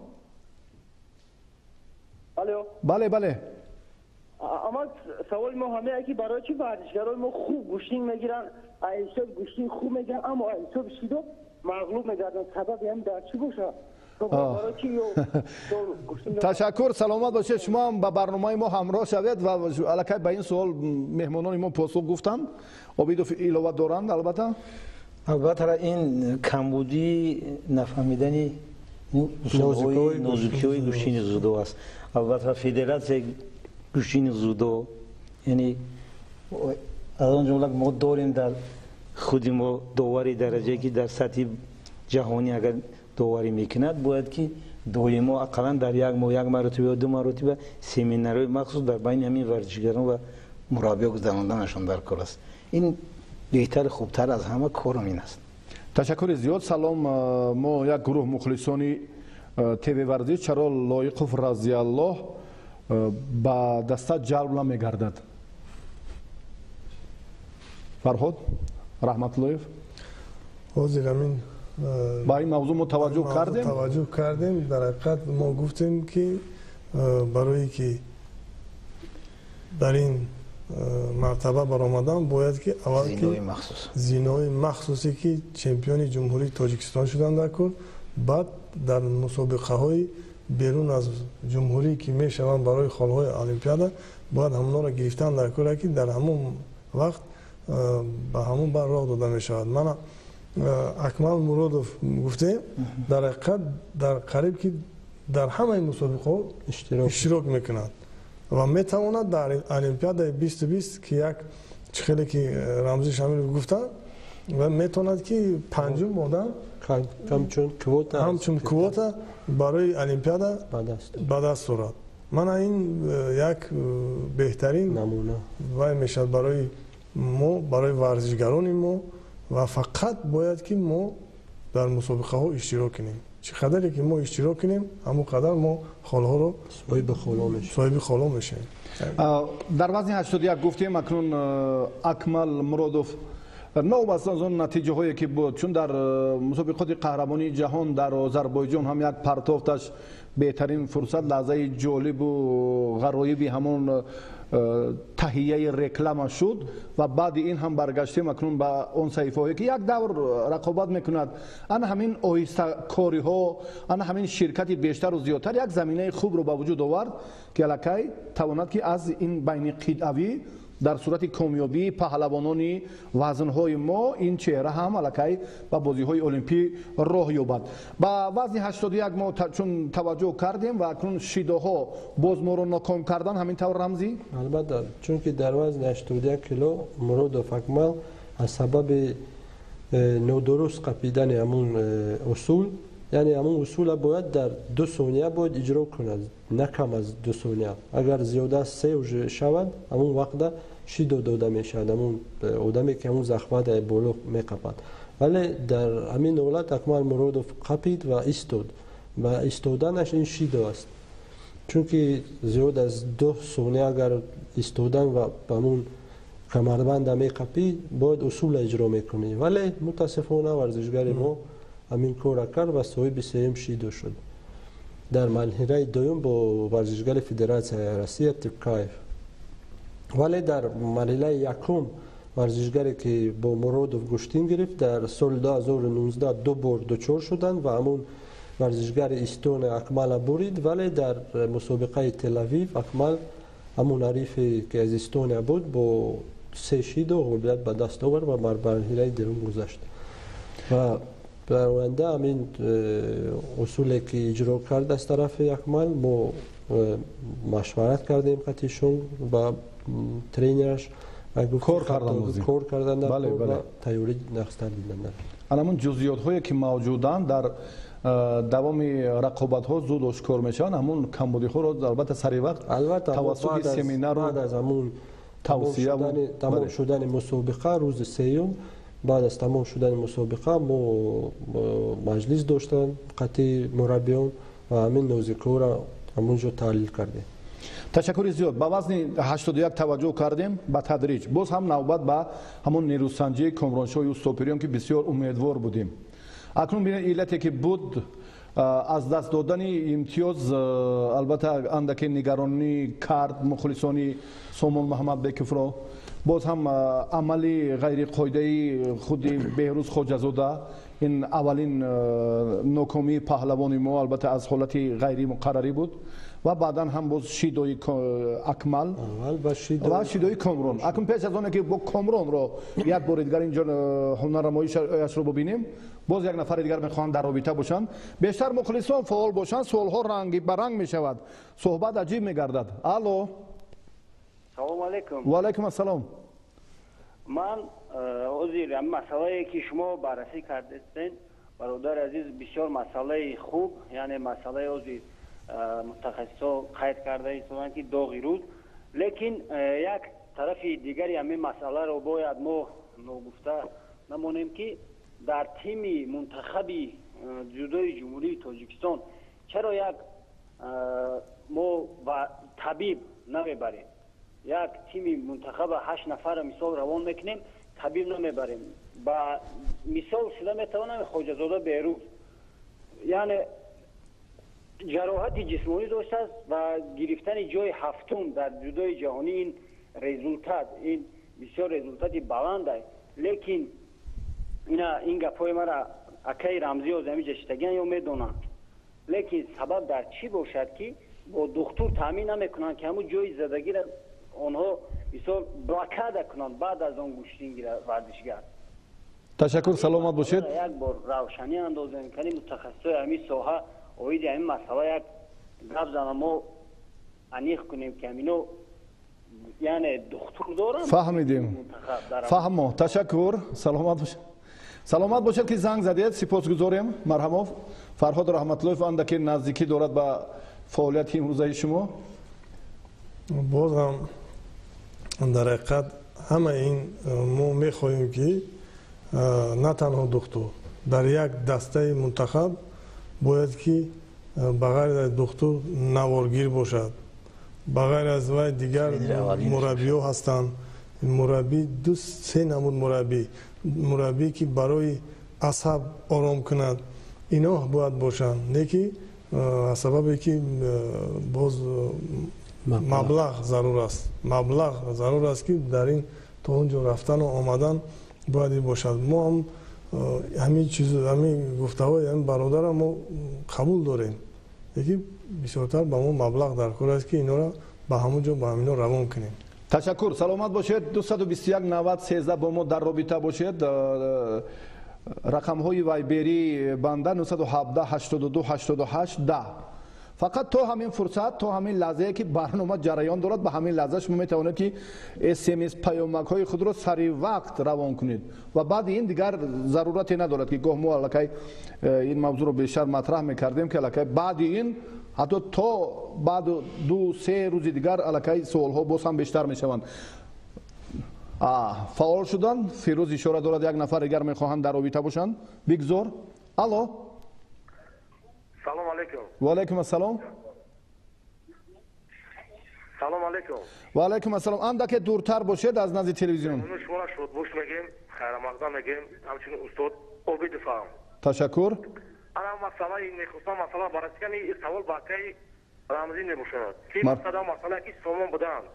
Алло. Бале, бале. Аммо саволи мо ҳамеа ки барои чӣ варзишгарои мо хуб гӯштин мегиранд, ҳисоби гӯштин хуб мегиранд, аммо ҳисоби шидо мағлуб мегарданд. Сабаби ҳам дар чӣ бошад? Ташаккур, саломат бошед. Шумо ҳам ба барномаи мо ҳамроҳ шавед ва аллакай ба ин суол меҳмонони мо посух гуфтанд. Обидов илова доранд, албатта. Албатта ин камбудии нафаҳмидани нозукиҳои гӯштини дзюдо аст. Албатта федератсияи гӯштини дзюдо, яъне аз он ҷумла мо дорем дар худи мо довари дараҷае ки дар сатҳи ҷаҳонӣ агар доварӣ мекунад, бояд ки доимо ақаллан дар як моҳ як маротиба ё ду маротиба семинарҳои махсус дар байни ҳамин варзишгарон ва мураббиё гузаронданашон дар кор аст. Ин беҳтар хубтар аз ҳама корам ин аст. Ташаккури зиёд. Салом, мо як гурӯҳ мухлисони ТВ варзиш, чаро Лоиқов разиаллоҳ ба даста ҷалб намегардад? Фарҳод Раҳматуллоев. Ҳозир ҳамин ба ин мавзӯъ мо таваҷҷӯҳ кардем. Таваҷҷӯҳ кардем. Дар ҳақиқат мо гуфтем ки барое ки дар ин мартаба баромадан бояд ки аввал ки зинои махсусе ки чемпиони ҷумҳурии Тоҷикистон шудан дар кор, баъд дар мусобиқаҳои берун аз ҷумҳурӣ ки мешаванд барои холҳои олимпиада бояд ҳамонро гирифтан дар кор, ки дар ҳамон вақт ба ҳамон бар роҳ дода мешавад. Мана Акмал Муродов гуфтем, дар ҳақиқат дар қариб ки дар ҳамаи мусобиқаҳо иштирок мекунад ва метавонад дар олимпиадаи 2020 ки як чӣ хеле ки Рамзи Шамилов гуфтанд, ва метавонад ки панҷум одам ҳамчун квота барои олимпиада ба даст орад. Мана ин як беҳтарин вай мешавад барои мо, барои варзишгарони мо, ва фақат бояд ки мо дар мусобиқаҳо иштирок кунем. Чӣ қадаре ки мо иштирок кунем, ҳамон қадар мо холҳоро соҳиби холҳо мешавем. Дар вазни 81 гуфтем, акнун Акмал Муродов новобаста аз он натиҷаҳое ки буд, чун дар мусобиқоти қаҳрамонии ҷаҳон дар Озарбойҷон ҳам як партофташ беҳтарин фурсат, лаҳзаи ҷолибу ғароиби ҳамон таҳияи реклама шуд ва баъди ин ҳам баргаштем акнун ба он саҳифаҳое ки як давр рақобат мекунад. Ана ҳамин оҳистакориҳо, ана ҳамин ширкати бештару зиёдтар як заминаи хубро ба вуҷуд овард ки аллакай тавонад ки аз ин байни қитъавӣ Дар сурати комёбии паҳлавонони вазнҳои мо ин чеҳра ҳам аллакай ба бозиҳои олимпӣ роҳ ёбад. Ба вазни 81 мо чун таваҷҷӯҳ кардем ва акнун шидоҳо боз моро ноком кардан, ҳамин тавр Рамзӣ? Албатта, чунки дар вазни 81 кило Муродов Акмал аз сабаби нодуруст қапидани ҳамун усул, яъне ҳамун усула бояд дар 2 сония бояд иҷро кунад, на кам аз 2 сония. Агар зиёда аз 3 шавад, ҳамун вақта шидо дода мешавад, ҳамун одаме ки ҳамун захмата боло меқапад. Вале дар ҳамин ҳолат Акмал Муродов қапид ва истод ва истоданаш ин шидо аст, чунки зиёд аз 2 сония агар истодан ва ҳамун камарбанда меқапӣ, бояд усула иҷро мекунӣ. Вале мутаассифона варзишгари мо ҳамин корра кард ва соҳиби сеюм шидо шуд. Дар марҳилаи дуюм бо варзишгари Федератсияи Россия Типкаев. Вале дар марҳилаи якум варзишгаре ки бо Муродов гӯштин гирифт, дар соли 2019 ду бор дучор шуданд ва ҳамун варзишгари Эстония Акмала бурид. Вале дар мусобиқаи Телавив Акмал ҳамун ҳарифе ки аз Эстония буд бо 3 шидо ғолибият ба даст овард ва бар марҳилаи дуюм гузашт. Ва дар оянда ҳамин усуле ки иҷро кард аз тарафи Акмал, мо машварат кардем қатишон ва тренераш кор кардан, кор кардан ва тайёрӣ нақстар дидан. Ҳамун ҷузъиётҳое ки мавҷуданд дар давоми рақобатҳо зуд ошкор мешаванд, ҳамун камбудиҳоро албатта сари вақт тавассути семинару баъд аз ҳамун тавсия тамом шудани мусобиқа рӯзи сеюм, баъд аз тамом шудани мусобиқа мо маҷлис доштам қатъи мураббиён ва ҳамин нозикҳоро ҳамун ҷо таҳлил кардем. Ташаккури зиёд. Ба вазни 81 таваҷҷӯҳ кардем ба тадриҷ. Боз ҳам навбат ба ҳамон нерӯсанҷии Комроншоҳи Устопириён ки бисёр умедвор будем. Акнун бинед иллате ки буд аз даст додани имтиёз, албатта андаке нигаронӣ кард мухлисони Сомон Муҳаммадбековро. Боз ҳам амали ғайриқоидаи худи Беҳрӯз Хоҷазода, ин аввалин нокомии паҳлавони мо албатта аз ҳолати ғайримуқаррарӣ буд ва баъдан ҳам боз шидои Акмал ва шидои Комрон. Акнун пеш аз оне ки бо Комронро як бори дигар инҷо ҳунарнамоишашро бибинем, боз як нафари дигар мехоҳанд дар робита бошанд. Бештар мухлисон фаъол бошанд, суолҳо ранги ба ранг мешавад, суҳбат аҷиб мегардад. Алло, салом алейкум. Ва алайкум ассалом. Ман ҳозир масъалае ки шумо баррасӣ кардастед, бародари азиз, бисёр масъалаи хуб, яъне масъалаи ҳозир мутахассисҳо қайд карда истоданд ки доғи рӯз, лекин як тарафи дигари ҳамин масъаларо бояд мо ногуфта намонем ки дар тими мунтахаби ҷудои Ҷумҳурии Тоҷикистон чаро як мо ба табиб намебарем? Як тими мунтахаба 8 нафара мисол равон мекунем, табиб намебарем. Ба мисол шуда метавонам Хоҷазода Беҳрӯз, яъне ҷароҳати ҷисмонӣ доштааст ва гирифтани ҷои ҳафтум дар ҷудои ҷаҳонӣ ин результат, ин бисёр результати баланд аст. Лекин ин гапҳои мара акаи Рамзӣ ҳамиҷа шитагиан ё медонанд. Лекин сабаб дар чӣ бошад ки бо духтур таъмин намекунанд ки ҳамун ҷои задагиро онҳо мисол блокада кунанд баъд аз он гӯштин гирад варзишгар. Ташаккур, саломат бошед. Як бор равшанӣ андозем, кани мутахассисои ҳамин соҳа оиди ҳамин масъала як гап занам, мо аниқ кунем ки ҳамино яъне духтур доранд. Фаҳмидем, фаҳмо. Ташаккур, саломат бошед. Саломат бошед ки занг задед, сипосгузорем. Марҳамов Фарҳод Раҳматуллоев андаке наздикӣ дорад ба фаъолияти имрӯзаи шумо. Боз ҳам дар ҳақиқат ҳама ин мо мехоҳем ки на танҳо духтур, дар як дастаи мунтахаб бояд ки ба ғайр аз духтур наворгир бошад, ба ғайр аз вай дигар мураббиҳо ҳастанд. Мураббӣ 2-3 намуд мураббӣ ки барои асаб ором кунад, ино бояд бошанд. Не ки аз сабабе ки боз маблағ зарур аст, маблағ зарур аст ки дар ин то он ҷо рафтану омадан бояд ин бошад. Мо ҳам ҳамин чиз, ҳамин гуфтаҳои ҳамин бародарам мо қабул дорем, лекин бисёртар ба мо маблағ дар кор аст ки инора ба ҳамон ҷо ба ҳамино равон кунем. Ташаккур, саломат бошед. 221 90 13 бо мо дар робита бошед. Рақамҳои вайбери банда 917 82 88 10. Фақат то ҳамин фурсат, то ҳамин лаҳзае ки барнома ҷараён дорад, ба ҳамин лаҳза шумо метавонед ки смс паёмакҳои худро сари вақт равон кунед ва баъди ин дигар зарурате надорад ки гоҳ мо аллакай ин мавзӯъро бештар матраҳ мекардем ки аллакай баъди ин ҳатто то баъд 2-3 рӯзи дигар аллакай суолҳо боз ҳам бештар мешаванд. Фаъол шудан. Фирӯз ишора дорад, як нафар дигар мехоҳанд дар робита бошанд. Бигзор. Алло. Салом алейкум. Ва алейкум ассалом. Салом алейкум. Ва алейкум ассалом. Андаке дуртар бошед аз назди телевизион. Шуморо шодбош мегем, хайрамақдам мегем, ҳамчунин устод Обидов ҳам. Ташаккур. Ана масъалаи мехостам масъала баррасӣ кунам, ин савол ба акаи Рамзӣ мебошад. Ки масъала масъала ки сомон буданд.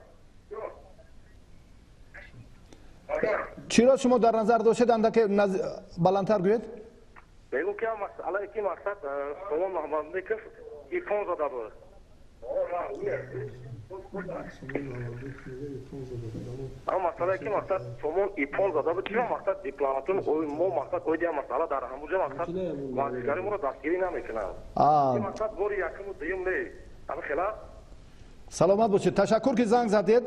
Чиро шумо дар назар доштед, андаке баландтар гӯед? Мегӯм ки масъалае ки мақсад Сомон Маҳмадбеков ипон зада буд. Масъалае ки мақсад Сомон ипон зада буд, чиро мақсад дипломатон мо мақсад оиди масъала дар ҳамуҷа мақсад варзишгари моро дастгирӣ намекунанд. Ин мақсад бори якуму дуюм не. Ҳамин хела. Саломат бошед. Ташаккур ки занг задед.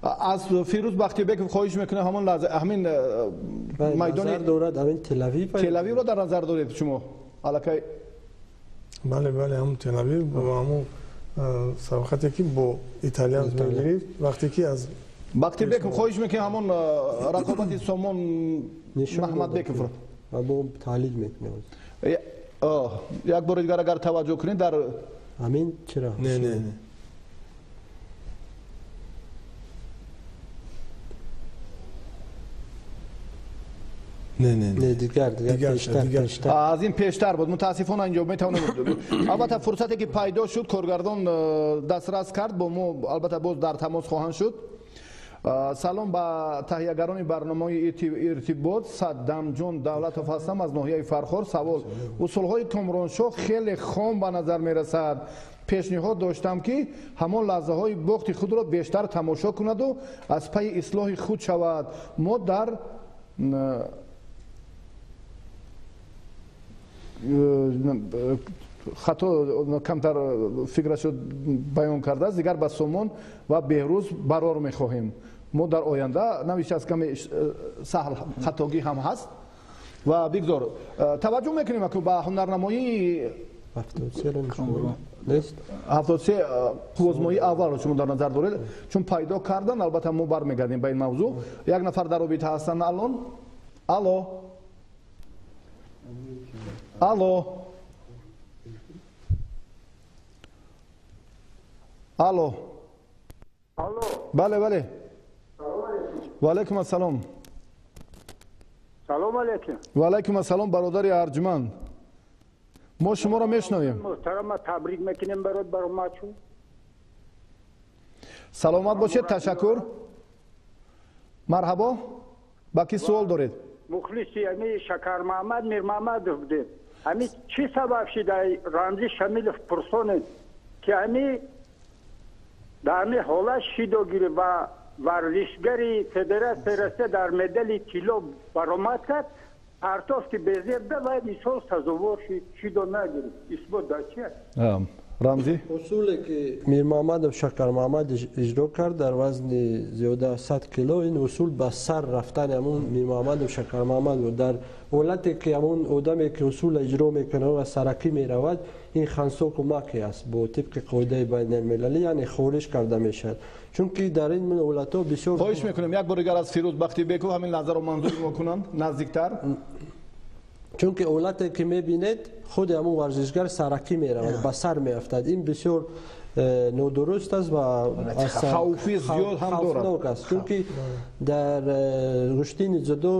Аз Фирӯз Бахтибеков хоҳиш мекунам ҳамон лаҳза ҳамин майдони дорад, ҳамин Телавив Телавивро дар назар доред шумо аллакай? Бале, бале, ҳамон Телавив бо ҳамон сабқате ки бо италиан мегирифт вақте ки аз Бахтибеков хоҳиш мекунем ҳамон рақобати Сомон Маҳмадбековро ва бо таҳлил мекунем. Як бори дигар агар таваҷҷӯҳ кунед дар ҳамин чиро? Не, не, не. Не, не, не, дигар, дигар, пештар. Аз ин пештар буд. Мутаассифона инҷо метавонем. Албатта фурсате ки пайдо шуд, коргардон дастрас кард, бо мо албатта боз дар тамос хоҳанд шуд. Салом ба таҳиягарони барномаи иртибот. Саддамҷон Давлатов ҳастам аз ноҳияи Фархор. Савол: усулҳои Комроншоҳ хеле хом ба назар мерасад. Пешниҳод доштам ки ҳамон лаҳзаҳои бохти худро бештар тамошо кунаду аз пайи ислоҳи худ шавад. Мо дар хато камтар фикрашо баён кардааст. Дигар ба Сомон ва Беҳрӯз барор мехоҳем. Мо дар оянда навиштааст каме саҳл хатогӣ ҳам ҳаст ва бигзор таваҷҷӯҳ мекунем ба ҳунарнамоии 73 қуввозмоии аввалро шумо дар назар доред, чун пайдо кардан. Албатта мо бармегардем ба ин мавзӯъ. Як нафар дар робита ҳастанд алон. Алло. Алло. Алло. Алло. Бале, бале. Ва алайкум ассалом. Салом алейкум. Ва алайкум ассалом, бародари арҷманд. Мо шуморо мешунавем. Муҳтарама, табрик мекунем барот баромадшон. Саломат бошед, ташаккур. Марҳабо. Ба ки суол доред? Мухлиси ами Шакармаҳмад Мирмаҳмадов будем. Ами чӣ сабаб шид Рамзӣ Шамилов пурсонед ки ами дар ами ҳолат шидо гирифт ва варзишгари Федератсияи Россия дар медали тилло баромад кард, партофт ки безебда ва мисол сазовор шид, шидо нагирифт. Исбот дар чи аст? Рамзӣ? Усуле ки Мирмаҳмадов Шакармаҳмад иҷро кард дар вазни зиёда аз 100 кило, ин усул ба сар рафтани ҳамун Мирмаҳмадов Шакармаҳмад буд. Дар ҳолате ки ҳамун одаме ки усулро иҷро мекунад ва саракӣ меравад, ин хансоку маке аст бо тибқи қоидаи байналмилалӣ, яъне хориш карда мешавад. Чунки дар ин ҳолатҳо бисёр хоҳиш мекунем як бор дигар аз Фирӯз Бахтибеков ҳамин лаҳзаро манзури мо кунанд наздиктар. Чунки ҳолате ки мебинед, худи ҳамун варзишгар саракӣ меравад, ба сар меафтад. Ин бисёр нодуруст аст ва хавфи зиёд ҳам дорад. Хавфнок аст, чунки дар гӯштини ҷудо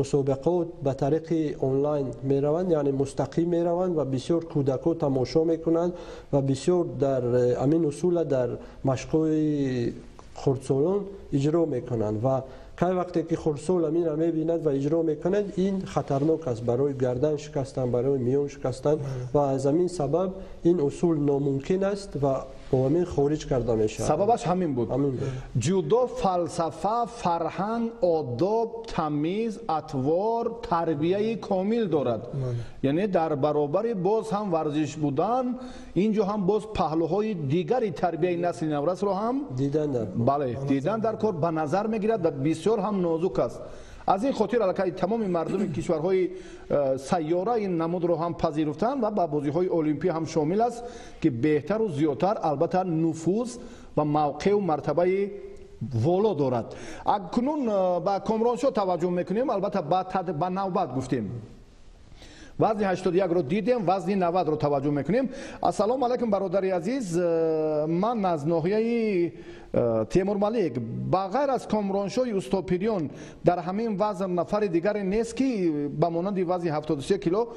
мусобиқот ба тариқи онлайн мераванд, яъне мустақим мераванд ва бисёр кӯдакҳо тамошо мекунанд ва бисёр дар ҳамин усула дар машқҳои хурдсолон иҷро мекунанд ва кай вақте ки хурдсол ҳаминро мебинад ва иҷро мекунад, ин хатарнок аст барои гардан шикастан, барои миён шикастан ва аз ҳамин сабаб ин усул номумкин аст ва бо ҳамин хориҷ карда мешавад. Сабабаш ҳамин буд. Ҷудо фалсафа, фарҳанг, одоб, тамиз, атвор, тарбияи комил дорад. Яъне дар баробари боз ҳам варзиш будан, инҷо ҳам боз паҳлӯҳои дигари тарбияи насли наврасро ҳам бале, дидан дар кор ба назар мегирад ва бисёр ҳам нозук аст. Аз ин хотир аллакай тамоми мардуми кишварҳои сайёра ин намудро ҳам пазируфтанд ва ба бозиҳои олимпӣ ҳам шомил аст, ки беҳтару зиёдтар албатта нуфуз ва мавқеу мартабаи воло дорад. Акнун ба Комроншо таваҷҷӯҳ мекунем, албатта ба навбат гуфтем. Вазни 81-ро дидем, вазни 90-ро таваҷҷӯҳ мекунем. Ассалому алайкум, бародари азиз. Ман аз ноҳияи Темурмалик. Ба ғайр аз Комроншои устопириён дар ҳамин вазн нафари дигаре нест, ки ба монанди вазни 73 кило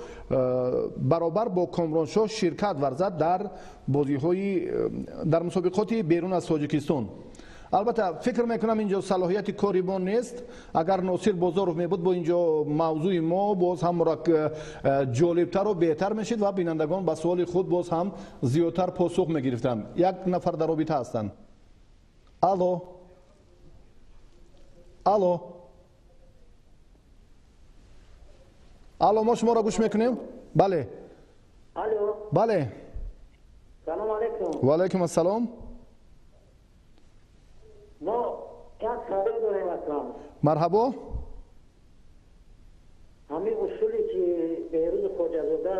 баробар бо Комроншо ширкат варзад дар бозиҳои дар мусобиқоти берун аз Тоҷикистон. Албатта фикр мекунам инҷо салоҳияти кори мо нест. Агар Носир Бозоров мебуд, бо инҷо мавзӯи мо боз ҳам ҷолибтару беҳтар мешид ва бинандагон ба суоли худ боз ҳам зиёдтар посух мегирифтанд. Як нафар дар робита ҳастанд. Алло, алло, алло, мо шуморо гӯш мекунем? Бале, бале. Салом алайкум. Ва алайкум ассалом. Мо як савол дорем аслан. Марҳабо. Ҳамин усуле ки Беҳрӯз Хоҷазода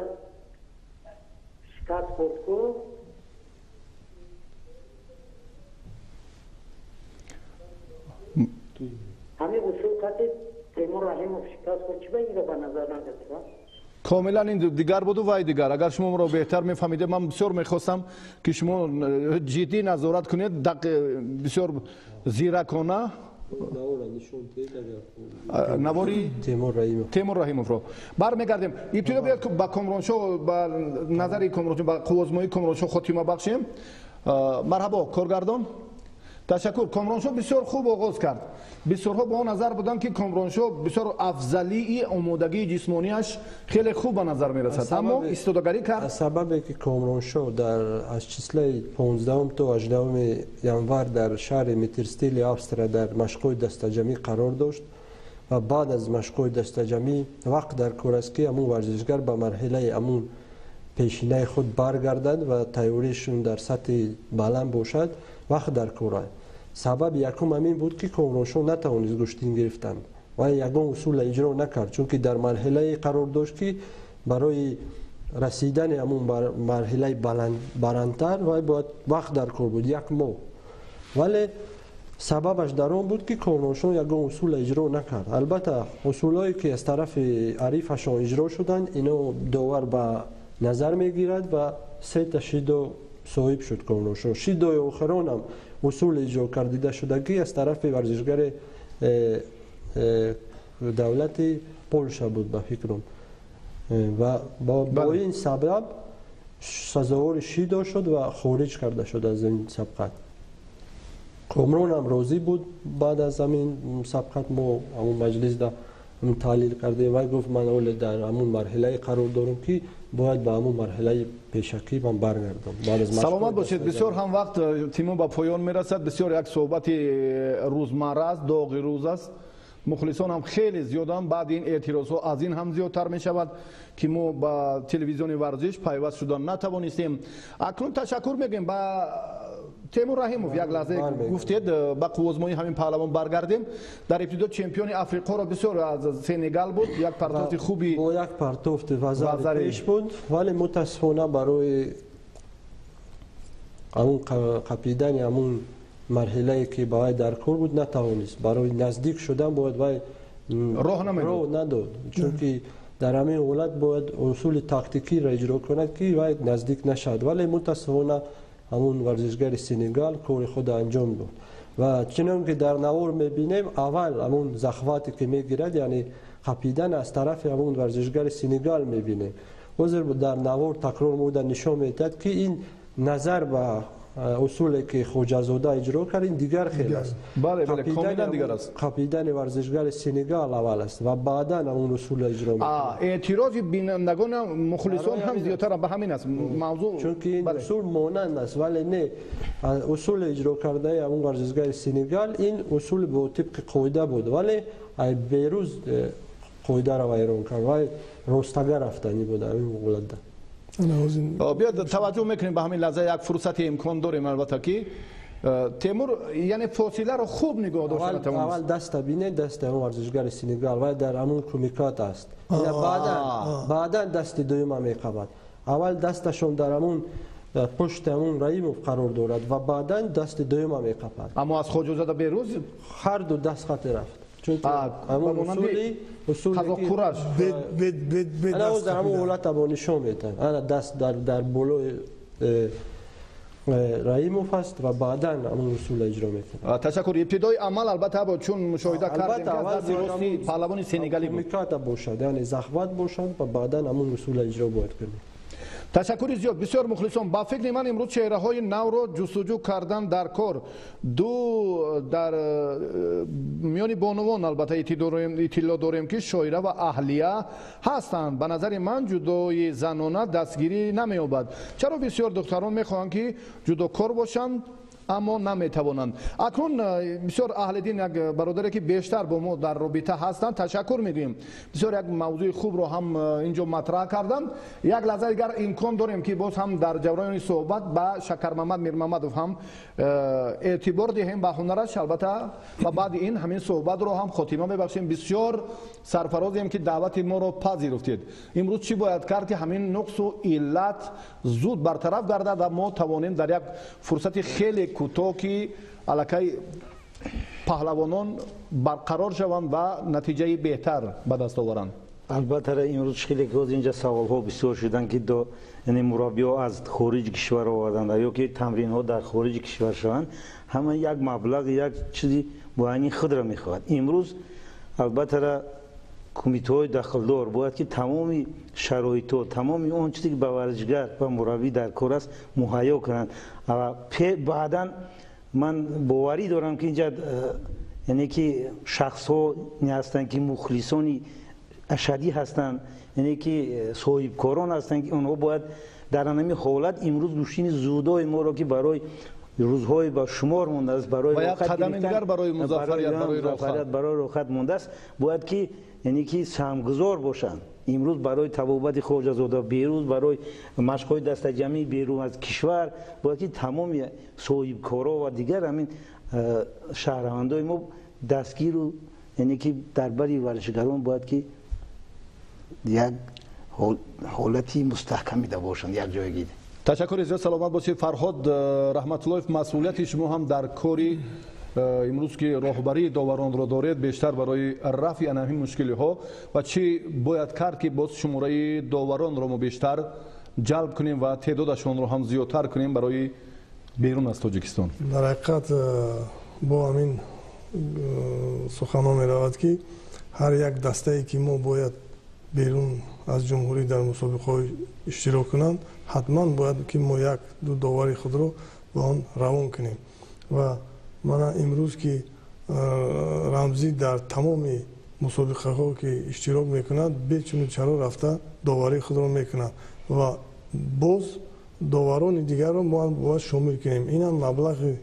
шикаст хӯрд ку, ҳамин усул қати Темур Раҳимов шикаст хӯрд, чӣ ба инро ба назар нагирифта? Комилан ин дигар буду вай дигар. Агар шумо моро беҳтар мефаҳмидед, ман бисёр мехостам, ки шумо ҷиддӣ назорат кунед, бисёр зиракона навори Темур Раҳимовро бармегардем. Ибтидо биёед ба Комроншо, ба назари Комроншо, ба қуввозмоии Комроншо хотима бахшем. Марҳабо, коргардон. Ташаккур. Комроншо бисёр хуб оғоз кард. Бисёрҳо ба он назар буданд, ки Комроншо бисёр афзалии омодагии ҷисмонияш хеле хуб ба назар мерасад, аммо истодагарӣ кард. Аз сабабе ки Комроншо дар аз числаи 15 то 18 январ дар шаҳри Митерстили Австрия дар машқҳои дастаҷамӣ қарор дошт ва баъд аз машқҳои дастаҷамӣ вақт дар кор аст, ки ҳамун варзишгар ба марҳилаи ҳамун пешинаи худ баргардад ва тайёришон дар сатҳи баланд бошад, вақт дар кор аст. Сабаби якум ҳамин буд, ки Комроншо натавонист гӯштин гирифтан ва ягон усулро иҷро накард, чунки дар марҳилае қарор дошт, ки барои расидани ҳамун марҳилаи баландтар вай бояд вақт дар кор буд, як моҳ. Вале сабабаш дар он буд, ки Комроншо ягон усулро иҷро накард. Албатта усулҳое ки аз тарафи арифашон иҷро шуданд, ино довар ба назар мегирад ва сета шидо соҳиб шуд Комроншо. Шидои охиронам усул иҷро кардида шудагӣ аз тарафи варзишгари давлати Полша буд, ба фикрам, ва бо ин сабаб сазовори шидо шуд ва хориҷ карда шуд аз ин сабқат. Комронам розӣ буд. Баъд аз ҳамин сабқат мо ҳамун маҷлисда таҳлил кардем. Вай гуфт, ман оле дар ҳамун марҳилае қарор дорам, ки бояд ба ҳамун марҳилаи пешакӣ ман баргардам. Саломат бошед. Бисёр ҳам вақт тимон ба поён мерасад. Бисёр як суҳбати рӯзмарра аст, доғи рӯз аст. Мухлисон ҳам хеле зиёданд. Баъди ин эътирозҳо аз ин ҳам зиёдтар мешавад, ки мо ба телевизиони варзиш пайваст шудан натавонистем. Акнун ташаккур мегӯем ба Темур Раҳимов. Як лаҳза гуфтед, ба қуввозмоии ҳамин паҳлавон баргардем. Дар ибтидо чемпиони Африқоро бисёр аз Сенегал буд, як партофти хуби бо як партофти вазари пеш буд, вале мутаассифона барои ҳамун қапидани ҳамун марҳилае ки ба вай дар кор буд натавонист. Барои наздик шудан бояд вай роҳ надод, чунки дар ҳамин ҳолат бояд усули тактикиро иҷро кунад, ки вай наздик нашавад. Вале мутаассифона ҳамун варзишгари Сенегал кори худро анҷом дод ва чунон ки дар навор мебинем, аввал ҳамун захвате ки мегирад, яъне қапидан аз тарафи ҳамун варзишгари Сенегал мебинем. Ҳозир дар навор такрор муда нишон медиҳад, ки ин назар ба усуле ки Хоҷазода иҷро кард, ин дигар хел аст. Бале, бале, комилан дигар аст. Қапидани варзишгари Сенегал аввал аст ва баъдан он усулро иҷро мекунад. Эътирози бинандагон, мухлисон ҳам зиёдтар ба ҳамин аст мавзӯъ. Чунки ин усул монанд аст, вале не, усули иҷро кардаи он варзишгари Сенегал ин усул бо тибқи қоида буд, вале Берӯз қоидаро вайрон кард ва ростага рафтанӣ буд ин ҳолатда. Биёд таваҷҷӯҳ мекунем ба ҳамин лаҳза, як фурсати имкон дорем албатта ки Темур, яъне фосиларо хуб нигоҳ дошта натавонист. Аввал даста бинед, дасти он варзишгари Сенегал вай дар ҳамон кумикат аст. Баъдан дасти дуюма меқабад. Аввал дасташон дар ҳамон пушти ҳамон Раимов қарор дорад ва баъдан дасти дуюма меқапад. Аммо аз Хоҷазода Берӯз ҳар ду даст хати рафт. Чунки ҳамон усули қазоқкураш ана дар ҳамон ҳолата бо нишон метаҳад. Ана даст дар болои Раимов аст ва баъдан ҳамон усулро иҷро мекунад. Ташаккур. Ибтидои амал албатта бо чун мушоҳида кардем ки аз дасти рости паҳлавони сенегалӣ буд. Миката бошад, яъне захват бошад ва баъдан ҳамон усулро иҷро бояд кунед. Ташаккури зиёд. Бисёр мухлисон, ба фикри ман имрӯз чеҳраҳои навро ҷустуҷӯ кардан дар кор. Ду дар миёни бонувон албатта иттилоъ дорем ки Шоира ва Аҳлия ҳастанд. Ба назари ман ҷудои занона дастгирӣ намеёбад. Чаро бисёр духтарон мехоҳанд ки ҷудокор бошанд, аммо наметавонанд? Акнун бисёр аҳли дин як бародаре ки бештар бо мо дар робита ҳастанд, ташаккур мегӯем. Бисёр як мавзӯи хубро ҳам инҷо матраҳ карданд. Як лаҳза дигар имкон дорем ки боз ҳам дар ҷараёни суҳбат ба Шакармамад Мирмамадов ҳам эътибор диҳем ба ҳунараш албатта, ва баъди ин ҳамин суҳбатро ҳам хотима мебахшем. Бисёр сарфарозем ки даъвати моро пазируфтед. Имрӯз чӣ бояд кард ки ҳамин нуқсу иллат зуд бартараф гардад ва мо тавонем дар як фурсати хеле кӯтоҳ ки аллакай паҳлавонон барқарор шаванд ва натиҷаи беҳтар ба даст оваранд? Албатта имрӯз хеле ки ҳозир инҷа саволҳо бисёр шуданд ки яъне мураббиҳо аз хориҷи кишвар оварданд ё ки тамринҳо дар хориҷи кишвар шаванд, ҳама як маблағ, як чизи муайяни худро мехоҳад. Имрӯз албатта кумитаҳои дахлдор бояд ки тамоми шароитҳо, тамоми он чизе ки ба варзишгар ва мураббӣ дар кор аст муҳайё кунанд. Баъдан ман боварӣ дорам ки инҷа яъне ки шахсҳо ҳастанд ки мухлисони ашадӣ ҳастанд, яъне ки соҳибкорон ҳастанд ки онҳо бояд дар ҳамин ҳолат имрӯз гӯштини зудои моро ки барои рӯзҳои ба шумор мондааст, барои қадами дигар барои музаффарият, барои роҳат мондааст, бояд ки яъне ки саҳмгузор бошанд. Имрӯз барои табобати Хоҷазода Берӯз, барои машқҳои дастаҷамъӣ берун аз кишвар бояд ки тамоми соҳибкоро ва дигар ҳамин шаҳрвандои мо дастгиру яъне ки дар бари варзишгарон бояд ки як ҳолати мустаҳкамида бошанд, як ҷойгӣ. Ташаккури зиёд, саломат бошед. Фарҳод Раҳматуллоев, масъулияти шумо ҳам дар кори имрӯз ки роҳбарии доваронро доред бештар барои рафъи ана ҳамин мушкилиҳо ва чӣ бояд кард ки боз шумораи доваронро мо бештар ҷалб кунем ва теъдодашонро ҳам зиёдтар кунем барои берун аз Тоҷикистон? Дар ҳақиқат бо ҳамин суханҳо меравад ки ҳар як дастае ки мо бояд берун аз ҷумҳурӣ дар мусобиқаҳо иштирок кунанд, ҳатман бояд ки мо як ду довари худро ба он равон кунем. Ва мана имрӯз ки Рамзӣ дар тамоми мусобиқаҳо ки иштирок мекунад, бечуну чаро рафта доварии худро мекунад ва боз доварони дигарро мо бояд шомил кунем. Инам маблағи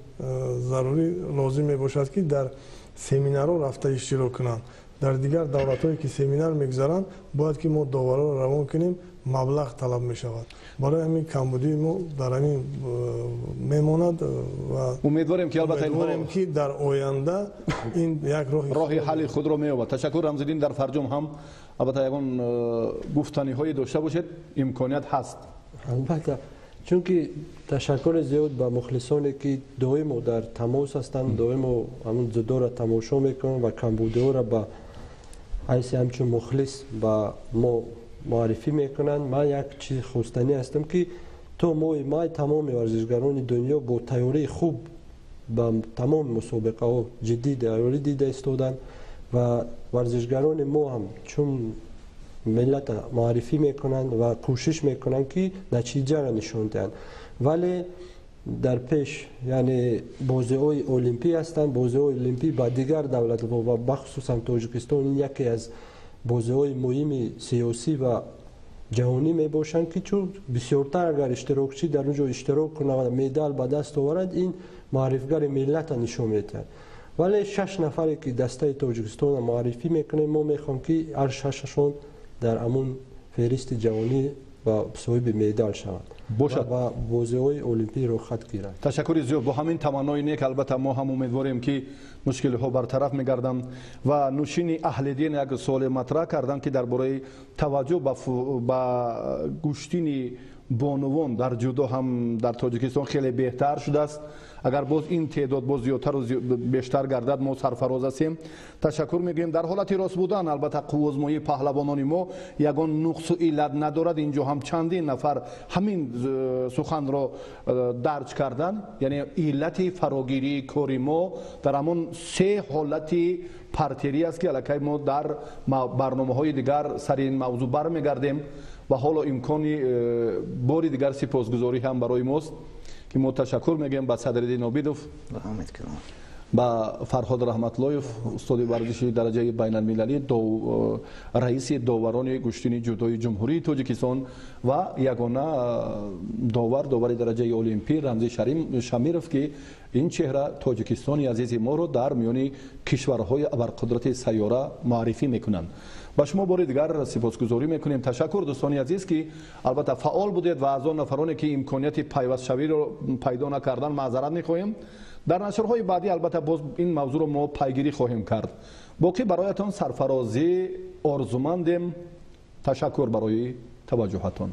зарурӣ лозим мебошад ки дар семинарҳо рафта иштирок кунанд. Дар дигар давлатҳое ки семинар мегузаранд, бояд ки мо доварро равон кунем, маблағ талаб мешавад. Барои ҳамин камбудии мо дар ҳамин мемонад ва умедворем ки албатта умедворем ки дар оянда ин як роҳи ҳалли худро меёбад. Ташаккур Рамзиддин. Дар фарҷом ҳам албатта ягон гуфтаниҳое дошта бошед, имконият ҳаст. Албатта, чунки ташаккури зиёд ба мухлисоне ки доимо дар тамос ҳастанд, доимо ҳамун ҷудоро тамошо мекунанд ва камбудиҳоро ба ҳайси ҳамчун мухлис ба мо муаррифӣ мекунанд. Ман як чиз хостанӣ ҳастам ки то моҳи май тамоми варзишгарони дунё бо тайёрии хуб ба тамоми мусобиқаҳо ҷиддӣ тайёрӣ дида истоданд ва варзишгарони мо ҳам чун миллата муаррифӣ мекунанд ва кӯшиш мекунанд ки натиҷаро нишон диҳанд. Вале Дар пеш, яъне бозиҳои олимпӣ ҳастанд. Бозиҳои олимпӣ ба дигар давлатҳо ва бахусусан Тоҷикистон ин яке аз бозиҳои муҳими сиёсӣ ва ҷаҳонӣ мебошанд, ки чун бисёртар агар иштирокчӣ дар он ҷо иштирок кунад ва медал ба даст оварад, ин маърифгари миллата нишон медиҳад. Вале 6 нафаре ки дастаи Тоҷикистонро муаррифӣ мекунем, мо мехоҳем, ки ҳар шашашон дар ҳамун феҳристи ҷаҳонӣ ва соҳиби медал шаванд бошад ва бозиҳои олимпӣ роҳхат гиранд. Ташаккури зиёд. Бо ҳамин таманнои нек, албатта, мо ҳам умедворем, ки мушкилиҳо бартараф мегарданд. Ва Нушини Аҳлиддин як суоле матраҳ карданд, ки дар бораи таваҷҷӯҳ ба гӯштини бонувон дар ҷудо ҳам дар Тоҷикистон хеле беҳтар шудааст. Агар боз ин теъдод боз зиёдтару бештар гардад, мо сарфароз ҳастем. Ташаккур мегӯем. Дар ҳолати рост будан, албатта, қуввозмоии паҳлавонони мо ягон нуқсу иллат надорад. Инҷо ҳам чандин нафар ҳамин суханро дарҷ карданд, яъне иллати фарогирии кори мо дар ҳамон се ҳолати партерӣ аст, ки аллакай мо дар барномаҳои дигар сари ин мавзӯъ бармегардем. Ва ҳоло имкони бори дигар сипосгузорӣ ҳам барои мост, ки мо ташаккур мегӯем ба Садриддин Обидов, ба Фарҳод Раҳматлоев, устоди варзиши дараҷаи байналмилалӣ, раиси доварони гӯштини ҷудои Ҷумҳурии Тоҷикистон, ва ягона довар, довари дараҷаи олимпӣ Рамзи Шамиров, ки ин чеҳра Тоҷикистони азизи моро дар миёни кишварҳои абарқудрати сайёра муаррифӣ мекунанд. Ба шумо бори дигар сипосгузорӣ мекунем. Ташаккур, дӯстони азиз, ки албатта фаъол будед, ва аз он нафароне, ки имконияти пайвастшавиро пайдо накардан, маъзарат мехоҳем. Дар нашрҳои баъдӣ, албатта, боз ин мавзӯъро мо пайгирӣ хоҳем кард. Боқӣ бароятон сарфарозӣ орзумандем. Ташаккур барои таваҷҷӯҳатон.